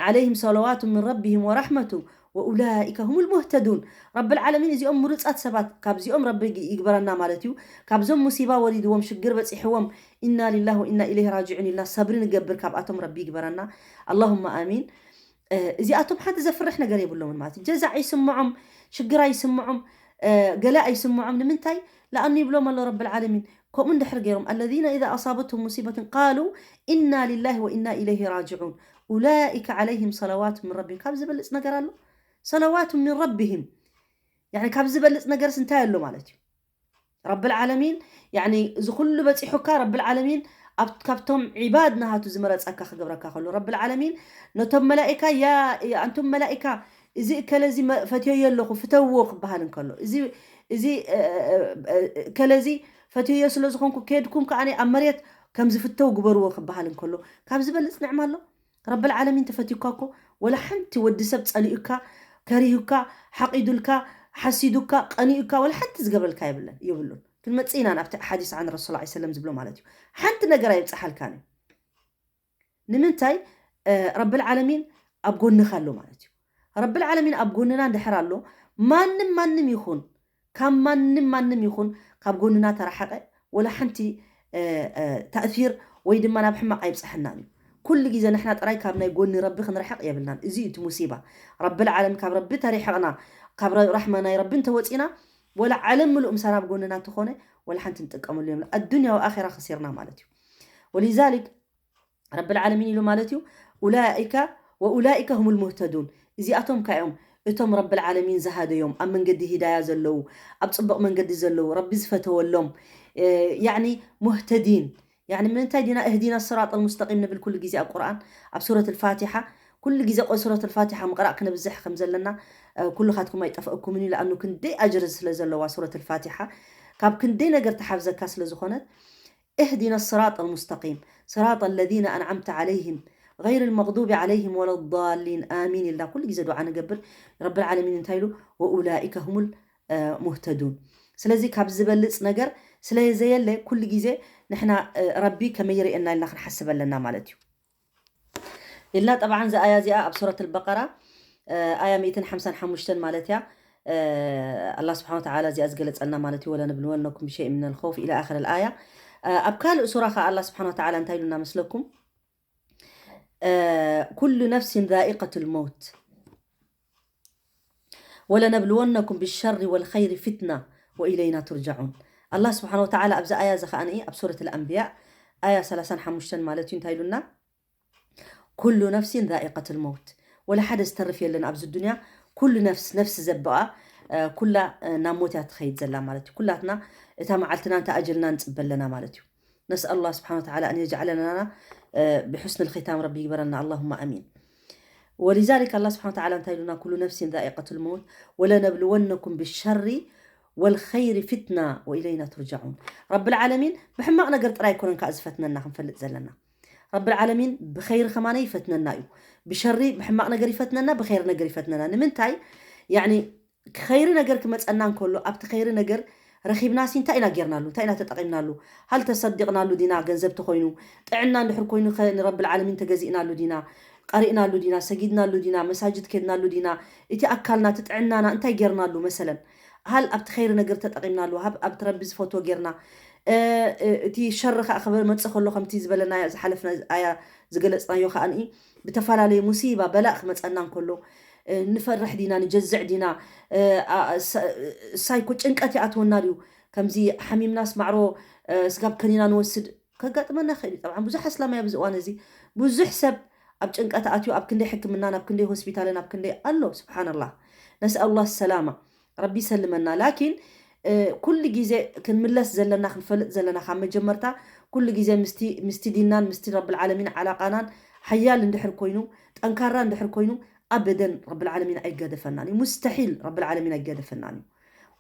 عليهم صلوات من ربهم ورحمة وأولئك هم المهتدون። ረብል ዓለሚን እዚኦም ምሩፃት ሰባት ካብዚኦም ረቢ ይግበረና ማለት እዩ። ካብዞም ሙሲባ ወሪድዎም ሽግር በፂሕዎም ኢና ሊላህ ወኢና ኢለይህ ራጅዑን ኢልና ሰብሪ ንገብር ካብኣቶም ረቢ ይግበረና። ኣላሁማ ኣሚን። እዚኣቶም ሓንቲ ዘፍርሕ ነገር የብሎምን ማለት እዩ። ጀዛዕ ይስምዖም፣ ሽግር ኣይስምዖም፣ ገለ ኣይስምዖም። ንምንታይ? ለኣኑ ይብሎም ኣሎ ረብል ዓለሚን። ከምኡ እንድሕር ገይሮም الذين إذا أصابتهم مصيبة قالوا إنا لله وإنا إليه راجعون أولئك عليهم صلوات من ربهم። ካብ ዝበልፅ ነገር ኣሎ? صلوات من ربهم። ያኒ ካብ ዝበልፅ ነገርስ እንታይ ኣሎ ማለት እዩ? ረብል ዓለሚን ያኒ እዚ ኩሉ በፂሑካ ረብል ዓለሚን ካብቶም ዒባድ ናሃቱ ዝመረፀካ ክገብረካ ከሎ ረብል ዓለሚን ነቶም መላኢካ ያ ኣንቱም መላኢካ እዚ እከለ እዚ ፈትየዮ ኣለኹ ፍተውዎ ክበሃል እንከሎ እዚ እዚ እከለ እዚ ፈትየዮ ስለ ዝኾንኩ ከድኩም ከዓኒ ኣብ መሬት ከም ዝፍተው ግበርዎ ክበሃል እንከሎ ካብ ዝበልፅ ንዕማ ኣሎ? ረብል ዓለሚን ተፈትዩካ እኮ ወላ ሓንቲ ወዲ ሰብ ፀሊኡካ ከሪሁካ ሓቒዱልካ ሓሲዱካ ቀኒኡካ ወላ ሓንቲ ዝገበረልካ የብለን የብሉን። ክንመፅእ ኢና ናብቲ ሓዲስ ዓን ረሱል ላ ሰለም ዝብሎ ማለት እዩ። ሓንቲ ነገር ኣይብፅሓልካን እዩ። ንምንታይ? ረብል ዓለሚን ኣብ ጎንኻ ኣሎ ማለት እዩ። ረብል ዓለሚን ኣብ ጎንና እንድሕር ኣሎ ማንም ማንም ይኹን ካብ ማንም ማንም ይኹን ካብ ጎንና ተረሓቐ ወላ ሓንቲ ተእሲር ወይ ድማ ናብ ሕማቕ ኣይብፅሐናን እዩ። ኩሉ ግዜ ንሕና ጥራይ ካብ ናይ ጎኒ ረቢ ክንርሕቕ የብልናን። እዚ እዩ እቲ ሙሲባ። ረብል ዓለም ካብ ረቢ ተሪሕቕና ካብ ራሕማ ናይ ረቢ እንተወፂና ወላ ዓለም ምሉእ ምሳና ኣብ ጎንና እንተኾነ ወላ ሓንቲ ንጥቀመሉ የብልና። ኣዱንያ ወኣኼራ ከሲርና ማለት እዩ። ወሊዛሊክ ረብል ዓለሚን ኢሉ ማለት እዩ ኡላኢከ ወኡላኢከ ሁሙል ሙህተዱን። እዚኣቶም ከ እዮም እቶም ረብል ዓለሚን ዝሃደዮም ኣብ መንገዲ ሂዳያ ዘለዉ ኣብ ፅቡቕ መንገዲ ዘለዉ ረቢ ዝፈተወሎም ያኒ ሙህተዲን። ያኒ ምንታይ ዲና እህዲና ስራጥ ልሙስተቂም ንብል ኩሉ ግዜ ኣብ ቁርኣን ኣብ ሱረት ልፋቲሓ ኩሉ ግዜ ቆ ሱረት ልፋቲሓ ምቕራእ ክነብዝሕ ከም ዘለና ኩልኻትኩም ኣይጠፍአኩምን እዩ። ለኣኑ ክንደይ ኣጅር ስለ ዘለዋ ሱረት ልፋቲሓ ካብ ክንደይ ነገር ተሓብዘካ ስለ ዝኾነት اهدنا الصراط المستقيم صراط الذين أنعمت عليهم غير المغضوب عليهم ولا الضالين آمين ኢልና ኩሉ ግዜ ዱዓ ንገብር። ረብል ዓለሚን እንታይ ኢሉ? ወኡላኢከ ሁሙል ሙህተዱን። ስለዚ ካብ ዝበልፅ ነገር ስለ ዘየለ ኩሉ ግዜ ንሕና ረቢ ከመይ ይርእየና ኢልና ክንሓስብ ኣለና ማለት እዩ። ኢልና ጠብዓን እዚ ኣያ እዚኣ ኣብ ሱረት ኣልበቀራ ኣያ ሚእትን ሓምሳን ሓሙሽተን ማለት እያ። ኣላ ስብሓን ወተዓላ እዚኣ ዝገለፀልና ማለት እዩ ወለነብልወነኩም ብሸይእ ምን ልኸውፍ ኢላ ኣክር ኣያ። ኣብ ካልእ ሱራ ከዓ ኣላ ስብሓን ወተዓላ እንታይ ኢሉና መስለኩም? ኩሉ ነፍሲን ዛኢቀት ልመውት ወለነብልወነኩም ብሸሪ ወልኸይሪ ፊትና ወኢለይና ቱርጃዑን። ኣላ ስብሓን ወተዓላ ኣብዚ ኣያ እዚ ከዓኒ ኣብ ሱረት ልኣንብያ ኣያ ሰላሳን ሓሙሽተን ማለት እዩ እንታይ ኢሉና? ኩሉ ነፍሲን ዛኢቀት ልመውት። ወላ ሓደ ዝተርፍ የለን ኣብዚ ዱንያ ኩሉ ነፍስ ነፍሲ ዘበኣ ኩላ ናብ ሞት እያ ትኸይድ ዘላ ማለት እዩ። ኩላትና እታ መዓልትና እንተ ኣጀልና ንፅበ ኣለና ማለት እዩ። ነስኣል ላ ስብሓን ወተዓላ ኣን የጅዓለና ብሑስን ልኺታም ረቢ ይግበረና ኣላሁማ ኣሚን። ወሊዛሊክ ኣላ ስብሓን ወተዓላ እንታይ ኢሉና ኩሉ ነፍሲን ዛኢቀት ልመውት ወለነብልወነኩም ብሸሪ ወልኸይሪ ፊትና ወኢለይና ቱርጃዑን። ረብል ዓለሚን ብሕማቕ ነገር ጥራይ ኣይኮነን ከዓ ዝፈትነና ክንፈልጥ ዘለና። ረብል ዓለሚን ብኸይሪ ከማነ ይፈትነና እዩ። ብሸሪ ብሕማቕ ነገር ይፈትነና ብኸይሪ ነገር ይፈትነና። ንምንታይ? ያኒ ኸይሪ ነገር ክመፀና እንከሎ ኣብቲ ኸይሪ ነገር ረኺብናሲ እንታይ ኢና ጌርናሉ እንታይ ኢና ተጠቒምናሉ? ሃል ተሰዲቕናሉ ዲና ገንዘብ ተኾይኑ ጥዕና እንድሕር ኮይኑ ንረብል ዓለሚን ተገዚእናሉ ዲና? ቀሪእናሉ ዲና ሰጊድናሉ ዲና መሳጅድ ኬድናሉ ዲና? እቲ ኣካልና እቲ ጥዕናና እንታይ ጌርናሉ መሰለን? ሃል ኣብቲ ኸይሪ ነገር ተጠቒምናሉ ኣብቲ ረቢ ዝፈትዎ ጌርና እቲ ሸሪ ከዓ ክመፅእ ከሎ ከምቲ ዝበለናዮ ዝሓለፍና ኣያ ዝገለፅናዮ ከዓ ብተፈላለየ ሙሲባ በላእ ክመፀና እንከሎ ንፈርሕ ዲና ንጀዝዕ ዲና? እሳይ እኮ ጭንቀት ይኣትወና ድዩ? ከምዚ ሓሚምናስ ማዕሮ ስጋብ ከኒና ንወስድ ከጋጥመና ይኽእል እዩ። ጠብዓን ብዙሕ ኣስላማይ ኣብዚ እዋን እዚ ብዙሕ ሰብ ኣብ ጭንቀት ኣትዩ ኣብ ክንደይ ሕክምናን ኣብ ክንደይ ሆስፒታልን ኣብ ክንደይ ኣሎ። ስብሓንላህ፣ ነስኣሉላህ ሰላማ፣ ረቢ ይሰልመና። ላኪን ኩሉ ግዜ ክንምለስ ዘለና ክንፈልጥ ዘለና ካብ መጀመርታ ኩሉ ግዜ ምስቲ ዲናን ምስቲ ረብል ዓለሚን ዓላቃናን ሓያል እንድሕር ኮይኑ፣ ጠንካራ እንድሕር ኮይኑ፣ ኣበደን ረብል ዓለሚን ኣይገደፈናን እዩ። ሙስተሒል ረብል ዓለሚን ኣይገደፈናን እዩ።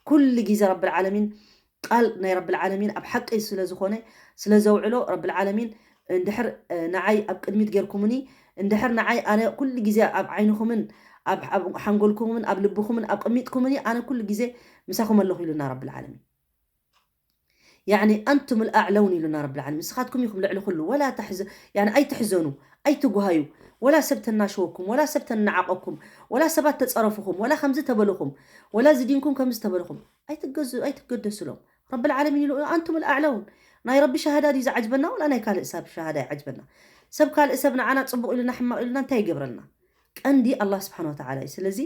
ኩሉ ግዜ ረብል ዓለሚን ቃል ናይ ረብል ዓለሚን ኣብ ሓቂ ስለ ዝኾነ ስለ ዘውዕሎ፣ ረብል ዓለሚን እንድሕር ንዓይ ኣብ ቅድሚት ጌርኩምኒ፣ እንድሕር ንዓይ ኣነ ኩሉ ግዜ ኣብ ዓይንኹምን ኣብ ሓንጎልኩምን ኣብ ልብኹምን ኣቐሚጥኩምኒ፣ ኣነ ኩሉ ግዜ ምሳኹም ኣለኹ ኢሉና ረብል ዓለሚን። ያኒ ኣንቱም ኣልኣዕለውን ኢሉና ረብል ዓለሚን። ንስኻትኩም ኢኹም ልዕሊ ኩሉ። ወላ ተሕዘ-፣ ያኒ ኣይትሕዘኑ፣ ኣይትጉሃዩ። ወላ ሰብ ተናሸወኩም፣ ወላ ሰብ ተናዓቐኩም፣ ወላ ሰባት ተጸረፉኹም፣ ወላ ከምዚ ተበልኹም፣ ወላ እዚ ዲንኩም ከምዚ ተበልኹም፣ ኣይትገዙ-፣ ኣይትገደስሎም። ረብል ዓለሚን ኢሉ ኣንቱም ኣልኣዕለውን። ናይ ረቢ ሸሃዳ ድዩ ዝዓጅበና ወላ ናይ ካልእ ሰብ ሸሃዳ ይዓጅበና? ሰብ ካልእ ሰብ ንዓና ጽቡቕ ኢሉና ሕማቕ ኢሉና እንታይ ይገብረልና? ቀንዲ ኣላህ ስብሓን ወተዓላ እዩ። ስለዚ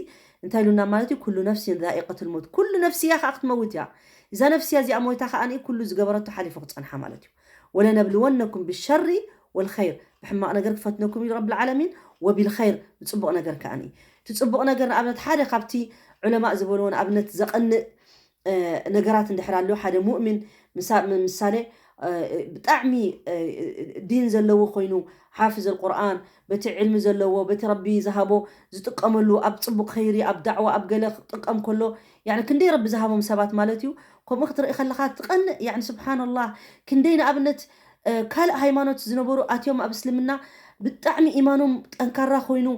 እንታይ ኢሉና ማለት እዩ? ኩሉ ነፍሲን ዛኢቀቱል መውት። ኩሉ ነፍስያ ከዓ ክትመውት እያ። እዛ ነፍስያ እዚኣ ሞይታ ከዓ ኩሉ ዝገበረቶ ሓሊፉ ክፀንሓ ማለት እዩ። ወለነብልወነኩም ብሸሪ ወልኸይር፣ ብሕማቕ ነገር ክፈትነኩም እዩ ረብል ዓለሚን፣ ወቢልኸይር፣ ብፅቡቕ ነገር ከዓ እዩ። እቲ ፅቡቕ ነገር ንኣብነት ሓደ ካብቲ ዑለማእ ዝበልዎ ንኣብነት ዘቐንእ ነገራት እንድሕር ኣሎ ሓደ ሙእሚን ምሳሌ ብጣዕሚ ዲን ዘለዎ ኮይኑ ሓፍዝ ቁርኣን በቲ ዕልሚ ዘለዎ በቲ ረቢ ዝሃቦ ዝጥቀመሉ ኣብ ፅቡቅ ኸይሪ ኣብ ዳዕዋ ኣብ ገለ ክጥቀም ከሎ ክንደይ ረቢ ዝሃቦም ሰባት ማለት እዩ። ከምኡ ክትርኢ ከለካ ትቀንእ። ስብሓንላህ ክንደይ ንኣብነት ካልእ ሃይማኖት ዝነበሩ ኣትዮም ኣብ እስልምና ብጣዕሚ ኢማኖም ጠንካራ ኮይኑ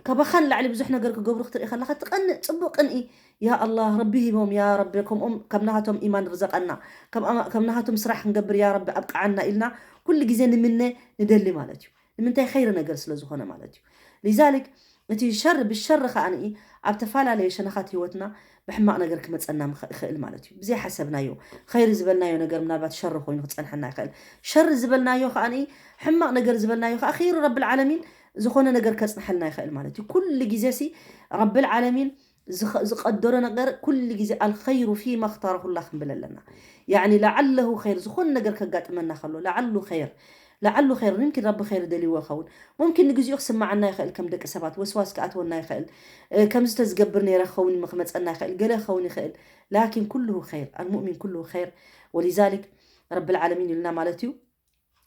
ካባኻን ላዕሊ ብዙሕ ነገር ክገብሩ ክትርኢ ከለካ ትቀንእ። ፅቡቅ ቅንኢ ያ ኣላህ ረቢ ሂቦም ያ ረቢ ከምኦም ከም ናሃቶም ኢማን ርዘቀና ከም ናሃቶም ስራሕ ክንገብር ያ ረቢ ኣብቅዓና ኢልና ኩሉ ግዜ ንምነ ንደሊ ማለት እዩ። ንምንታይ ኸይሪ ነገር ስለ ዝኾነ ማለት እዩ። ሊዛሊክ እቲ ሸር ብሸር ከዓኒ ኣብ ተፈላለየ ሸነኻት ህይወትና ብሕማቕ ነገር ክመፀና ይኽእል ማለት እዩ። ብዘይ ሓሰብናዮ ኸይሪ ዝበልናዮ ነገር ምናልባት ሸር ኮይኑ ክፀንሐና ይኽእል። ሸር ዝበልናዮ ከዓኒ ሕማቕ ነገር ዝበልናዮ ከዓ ኸይሪ ረብል ዓለሚን ዝኾነ ነገር ከፅንሐልና ይኽእል ማለት እዩ። ኩሉ ግዜ ሲ ረብል ዓለሚን ዝቐደሮ ነገር ኩሉ ግዜ ኣልኸይሩ ፊማ እኽታረሁላ ክንብል ኣለና። ያኒ ለዓለሁ ኸይር ዝኾነ ነገር ከጋጥመና ከሎ ለዓሉ ኸይር ለዓሉ ኸይር ሙምኪን ረቢ ኸይር ደልይዎ ይኸውን። ሙምኪን ንግዚኡ ክስማዓና ይኽእል፣ ከም ደቂ ሰባት ወስዋስ ክኣትወና ይኽእል። ከምዚ ተዝገብር ነይረ ክኸውን ክመፀና ይኽእል፣ ገለ ክኸውን ይኽእል። ላኪን ኩልሁ ኸይር ኣልሙእሚን ኩልሁ ኸይር። ወሊዛሊክ ረብል ዓለሚን ኢልና ማለት እዩ።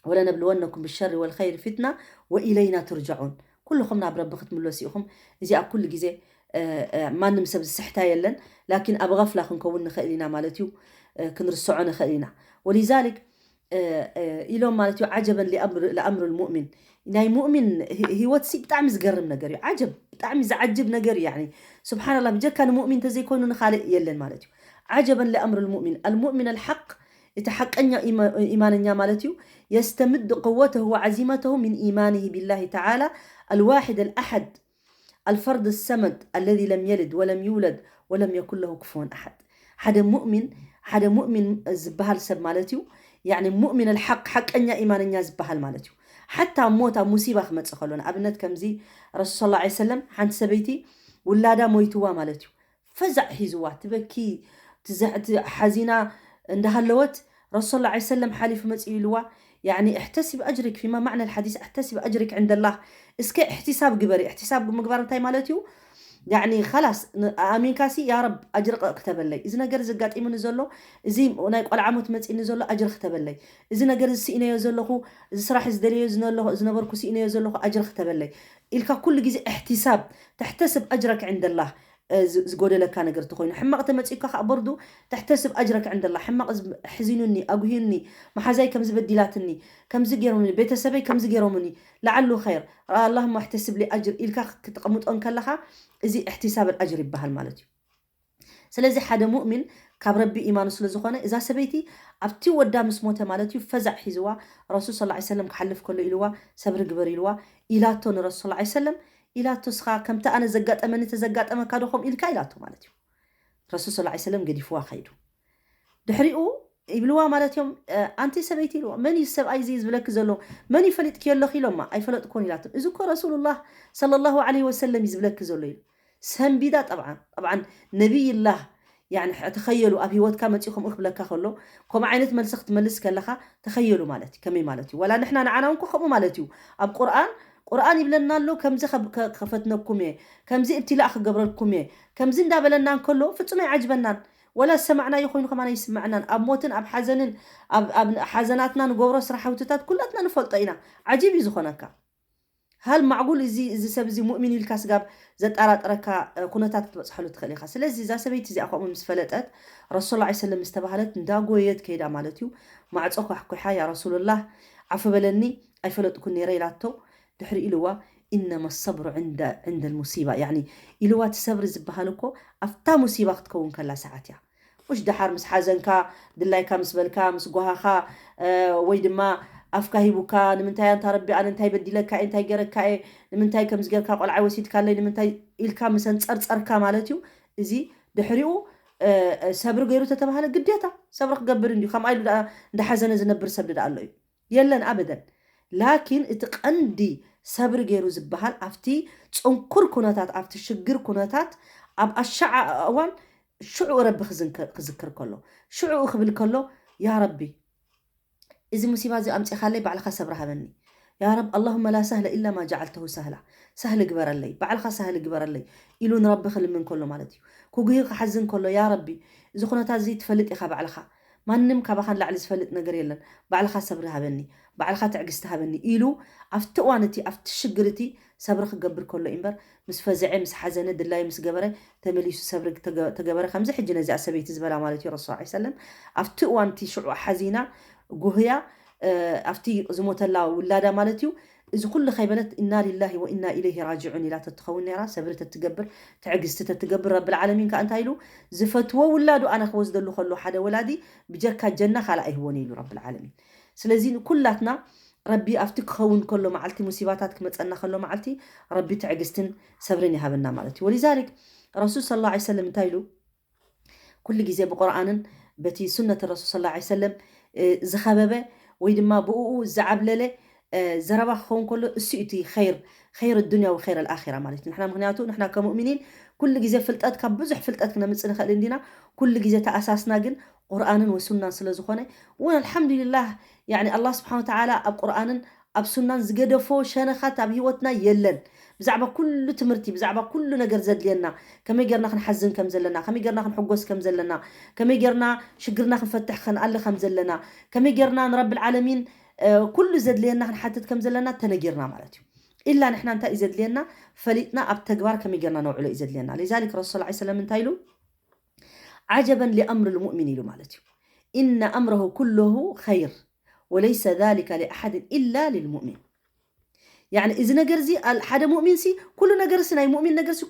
ወለነብልወነኩም ብሸሪ ወልኸይር ፊትና ወኢለይና ትርጃዑን። ኩልኹም ናብ ረቢ ክትምለሱ ኢኹም። እዚኣ ኩሉ ግዜ ማንም ሰብ ዝስሕታ የለን። ላኪን ኣብ غፍላ ክንከውን ንኽእል ኢና ማለት እዩ። ክንርስዖ ንኽእል ኢና። ወሊዛሊክ ኢሎም ማለት እዩ ዓጀበን ለኣምር ልሙእሚን። ናይ ሙእሚን ህይወት ሲ ብጣዕሚ ዝገርም ነገር እዩ። ዓጀብ ብጣዕሚ ዝዓጅብ ነገር እዩ። ስብሓንላ ብጀካ ንሙእሚን እንተዘይኮይኑ ንካልእ የለን ማለት እዩ። ዓጀበን ለኣምር ልሙእሚን ኣልሙእሚን ኣልሓቅ እቲ ሓቀኛ ኢማነኛ ማለት እዩ። የስተምድ ቅወተሁ ወዓዚመተሁ ምን ኢማንህ ቢላሂ ተዓላ ኣልዋሒድ ኣልኣሓድ ኣልፈርድ ሰመድ ኣለዚ ለም የልድ ወለም ይውለድ ወለም የኩን ለሁ ክፍወን ኣሓድ። ሓደ ሙእሚን ሓደ ሙእሚን ዝበሃል ሰብ ማለት እዩ። ያኒ ሙእሚን ኣልሓቅ ሓቀኛ ኢማነኛ ዝበሃል ማለት እዩ። ሓታ ሞት ኣብ ሙሲባ ክመፅእ ከሎ ንኣብነት ከምዚ ረሱል ስ ሰለም ሓንቲ ሰበይቲ ውላዳ ሞይትዋ ማለት እዩ። ፈዛዕ ሒዝዋ ትበኪ ትዘዕቲ ሓዚና እንዳሃለወት ረሱል ላ ሰለም ሓሊፉ መፅኡ ኢልዋ። ያኒ እሕተሲብ ኣጅሪክ ፊማ ማዕና ልሓዲስ እሕተሲብ ኣጅሪክ ዕንደላህ። እስከ እሕቲሳብ ግበሪ። እሕቲሳብ ምግባር እንታይ ማለት እዩ? ያኒ ኻላስ ኣሚንካሲ ያ ረብ ኣጅሪ ክተበለይ፣ እዚ ነገር ዘጋጢሙኒ ዘሎ፣ እዚ ናይ ቆልዓ ሞት መፂኒ ዘሎ ኣጅሪ ክተበለይ፣ እዚ ነገር ዝስኢነዮ ዘለኹ፣ እዚ ስራሕ ዝደለዮ ዝነበርኩ ስኢነዮ ዘለኹ ኣጅሪ ክተበለይ ኢልካ ኩሉ ግዜ እሕቲሳብ ተሕተስብ ኣጅረክ ዕንደላህ። ዝጎደለካ ነገር ተኮይኑ ሕማቕ ተመፂካ ከዓ በርዱ ተሕተስብ ኣጅረክ ዕንደላ። ሕማቕ ሕዚኑኒ ኣጉሂዩኒ፣ መሓዛይ ከምዚ በዲላትኒ፣ ከምዚ ገይሮምኒ፣ ቤተሰበይ ከምዚ ገይሮምኒ፣ ለዓሉ ኸይር ኣላሁማ ኣሕተስብ ሊ ኣጅር ኢልካ ክትቕምጦ እንከለኻ እዚ እሕቲሳብ ኣጅር ይበሃል ማለት እዩ። ስለዚ ሓደ ሙእሚን ካብ ረቢ ኢማኑ ስለ ዝኾነ እዛ ሰበይቲ ኣብቲ ወዳ ምስ ሞተ ማለት እዩ ፈዛዕ ሒዝዋ። ረሱል ስ ሰለም ክሓልፍ ከሎ ኢልዋ ሰብሪ ግበር ኢልዋ ኢላቶ ንረሱል ስ ሰለም ኢላቶ እስኻ ከምቲ ኣነ ዘጋጠመኒ ተዘጋጠመካ ዶ ከምኡ ኢልካ ኢላቶ ማለት እዩ። ረሱል ስ ሰለም ገዲፍዋ ከይዱ። ድሕሪኡ ይብልዋ ማለት እዮም። ኣንቲ ሰበይቲ ኢልዋ መን እዩ ሰብኣይ እዚ ዝብለኪ ዘሎ መን እዩ ፈሊጥኪ ኣለኺ ኢሎማ። ኣይፈለጥኮን ኢላቶ። እዚ እኮ ረሱሉላህ ሰለላሁ ዐለይሂ ወሰለም እዩ ዝብለኪ ዘሎ ኢሉ ሰንቢዳ። ጠብዓን ጠብዓን ነቢይላህ ያኒ ተኸየሉ ኣብ ህይወትካ መፂኡ ከምኡ ክብለካ ከሎ ከምኡ ዓይነት መልሲ ክትመልስ ከለኻ ተኸየሉ ማለት እዩ። ከመይ ማለት እዩ? ወላ ንሕና ንዓና እውን ከምኡ ማለት እዩ። ኣብ ቁርኣን ቁርኣን ይብለና ኣሎ ከምዚ ከፈትነኩም እየ፣ ከምዚ እብትላእ ክገብረልኩም እየ፣ ከምዚ እንዳበለና እንከሎ ፍጹም ኣይዓጅበናን። ወላ ዝሰማዕናዮ ኮይኑ ከማን ኣይስምዐናን። ኣብ ሞትን ኣብ ሓዘንን ኣብ ሓዘናትና ንገብሮ ስራሕውትታት ኩላትና ንፈልጦ ኢና። ዓጂብ እዩ ዝኾነካ። ሃል ማዕጉል እዚ እዚ ሰብ እዚ ሙእሚን ኢልካ ስጋብ ዘጠራጥረካ ኩነታት ክትበፅሐሉ ትኽእል ኢኻ። ስለዚ እዛ ሰበይቲ እዚኣ ከምኡ ምስ ፈለጠት ረሱል ላ ሰለም ምስ ተባህለት እንዳጎየት ከይዳ ማለት እዩ። ማዕፆ ኳሕኩሓ ያ ረሱሉላህ ዓፉ በለኒ ኣይፈለጥኩን ነይረ ኢላቶ። ድሕሪ ኢልዋ ኢነመ ሰብሩ ዕንደ ሙሲባ ያኒ ኢልዋ እቲ ሰብሪ ዝበሃል እኮ ኣብታ ሙሲባ ክትከውን ከላ ሰዓት እያ። ሙሽ ደሓር ምስ ሓዘንካ ድላይካ ምስ በልካ ምስ ጓሃኻ ወይ ድማ ኣፍካ ሂቡካ ንምንታይ ኣንታ ረቢ ኣነ እንታይ በዲለካ እየ እንታይ ገረካ እየ ንምንታይ ከምዚ ገርካ ቆልዓይ ወሲድካለይ ንምንታይ ኢልካ ምስ ኣንፀርፀርካ ማለት እዩ። እዚ ድሕሪኡ ሰብሪ ገይሩ ተተባሃለ ግዴታ ሰብሪ ክገብር እንዲዩ። ከምኣ ኢሉ እንዳሓዘነ ዝነብር ሰብ ድኣ ኣሎ እዩ የለን ኣበደን። ላኪን እቲ ቀንዲ ሰብሪ ገይሩ ዝበሃል ኣብቲ ፅንኩር ኩነታት ኣብቲ ሽግር ኩነታት ኣብ ኣሻዓ እዋን ሽዑ ረቢ ክዝክር ከሎ ሽዑ ክብል ከሎ ያ ረቢ እዚ ሙሲባ እዚ ኣምፂኻለይ ባዕልኻ ሰብሪ ሃበኒ ያ ረብ ኣላሁመ ላ ሳህለ ኢላ ማ ጀዓልተሁ ሳህላ ሳህሊ ግበረለይ ባዕልኻ ሳህሊ ግበረለይ ኢሉ ንረቢ ክልምን ከሎ ማለት እዩ። ክጉሂ ክሓዝን ከሎ ያ ረቢ እዚ ኩነታት እዚ ትፈልጥ ኢኻ ባዕልኻ ማንም ካባኻ ንላዕሊ ዝፈልጥ ነገር የለን። ባዕልኻ ሰብሪ ሃበኒ፣ ባዕልኻ ትዕግስቲ ሃበኒ ኢሉ ኣብቲ እዋን እቲ ኣብቲ ሽግር እቲ ሰብሪ ክገብር ከሎ እዩ እምበር ምስ ፈዘዐ ምስ ሓዘነ ድላዩ ምስ ገበረ ተመሊሱ ሰብሪ ተገበረ ከምዚ ሕጂ ነዚኣ ሰበይቲ ዝበላ ማለት እዩ ረሱል ላ ሰለም ኣብቲ እዋን እቲ ሽዑ ሓዚና ጉህያ ኣብቲ ዝሞተላ ውላዳ ማለት እዩ እዚ ኩሉ ከይበለት ኢና ሊላሂ ወኢና ኢለይሂ ራጅዑን ኢላ ተትኸውን ነራ ሰብሪ ተትገብር ትዕግስቲ ተትገብር ረብል ዓለሚን ከዓ እንታይ ኢሉ ዝፈትዎ ውላዱ ኣነ ክወስደሉ ከሎ ሓደ ወላዲ ብጀካ ጀና ካልእ ኣይህቦን ኢሉ ረብል ዓለሚን። ስለዚ ንኩላትና ረቢ ኣብቲ ክኸውን ከሎ መዓልቲ ሙሲባታት ክመፀና ከሎ መዓልቲ ረቢ ትዕግስትን ሰብርን ይሃበና ማለት እዩ። ወሊዛሊክ ረሱል ስለ ላ ሰለም እንታይ ኢሉ ኩሉ ግዜ ብቁርኣንን በቲ ሱነት ረሱል ስለ ላ ሰለም ዝኸበበ ወይ ድማ ብኡ ዝዓብለለ ዘረባ ክኸውን ከሎ እሱ እቲ ኸይር ኸይር ዱንያ ወኸይር ኣልኣኺራ ማለት እዩ። ንሕና ምክንያቱ ንሕና ከሙእሚኒን ኩሉ ግዜ ፍልጠት ካብ ብዙሕ ፍልጠት ክነምፅእ ንኽእል እንዲና ኩሉ ግዜ ተኣሳስና ግን ቁርኣንን ወሱናን ስለ ዝኾነ እውን ኣልሓምዱሊላህ ያኒ ኣላህ ስብሓን ወተዓላ ኣብ ቁርኣንን ኣብ ሱናን ዝገደፎ ሸነኻት ኣብ ህይወትና የለን። ብዛዕባ ኩሉ ትምህርቲ ብዛዕባ ኩሉ ነገር ዘድልየና ከመይ ጌርና ክንሓዝን ከም ዘለና ከመይ ጌርና ክንሕጎስ ከም ዘለና ከመይ ጌርና ሽግርና ክንፈትሕ ክንኣሊ ከም ዘለና ከመይ ጌርና ንረብል ዓለሚን ኩሉ ዘድልየና ክንሓትት ከም ዘለና ተነጊርና ማለት እዩ። ኢላ ንሕና እንታይ እዩ ዘድልየና ፈሊጥና ኣብ ተግባር ከመይ ጌርና ነውዕሎ እዩ ዘድልየና። ሊዛሊክ ረሱል ላ ሰለም እንታይ ኢሉ ዓጀበን ሊኣምር ልሙእሚን ኢሉ ማለት እዩ። ኢነ ኣምረሁ ኩለሁ ኸይር ወለይሰ ዛሊከ ሊኣሓድን ኢላ ልልሙእሚን። ያኒ እዚ ነገር እዚ ሓደ ሙእሚን ሲ ኩሉ ነገር ሲ ናይ ሙእሚን ነገር ሲ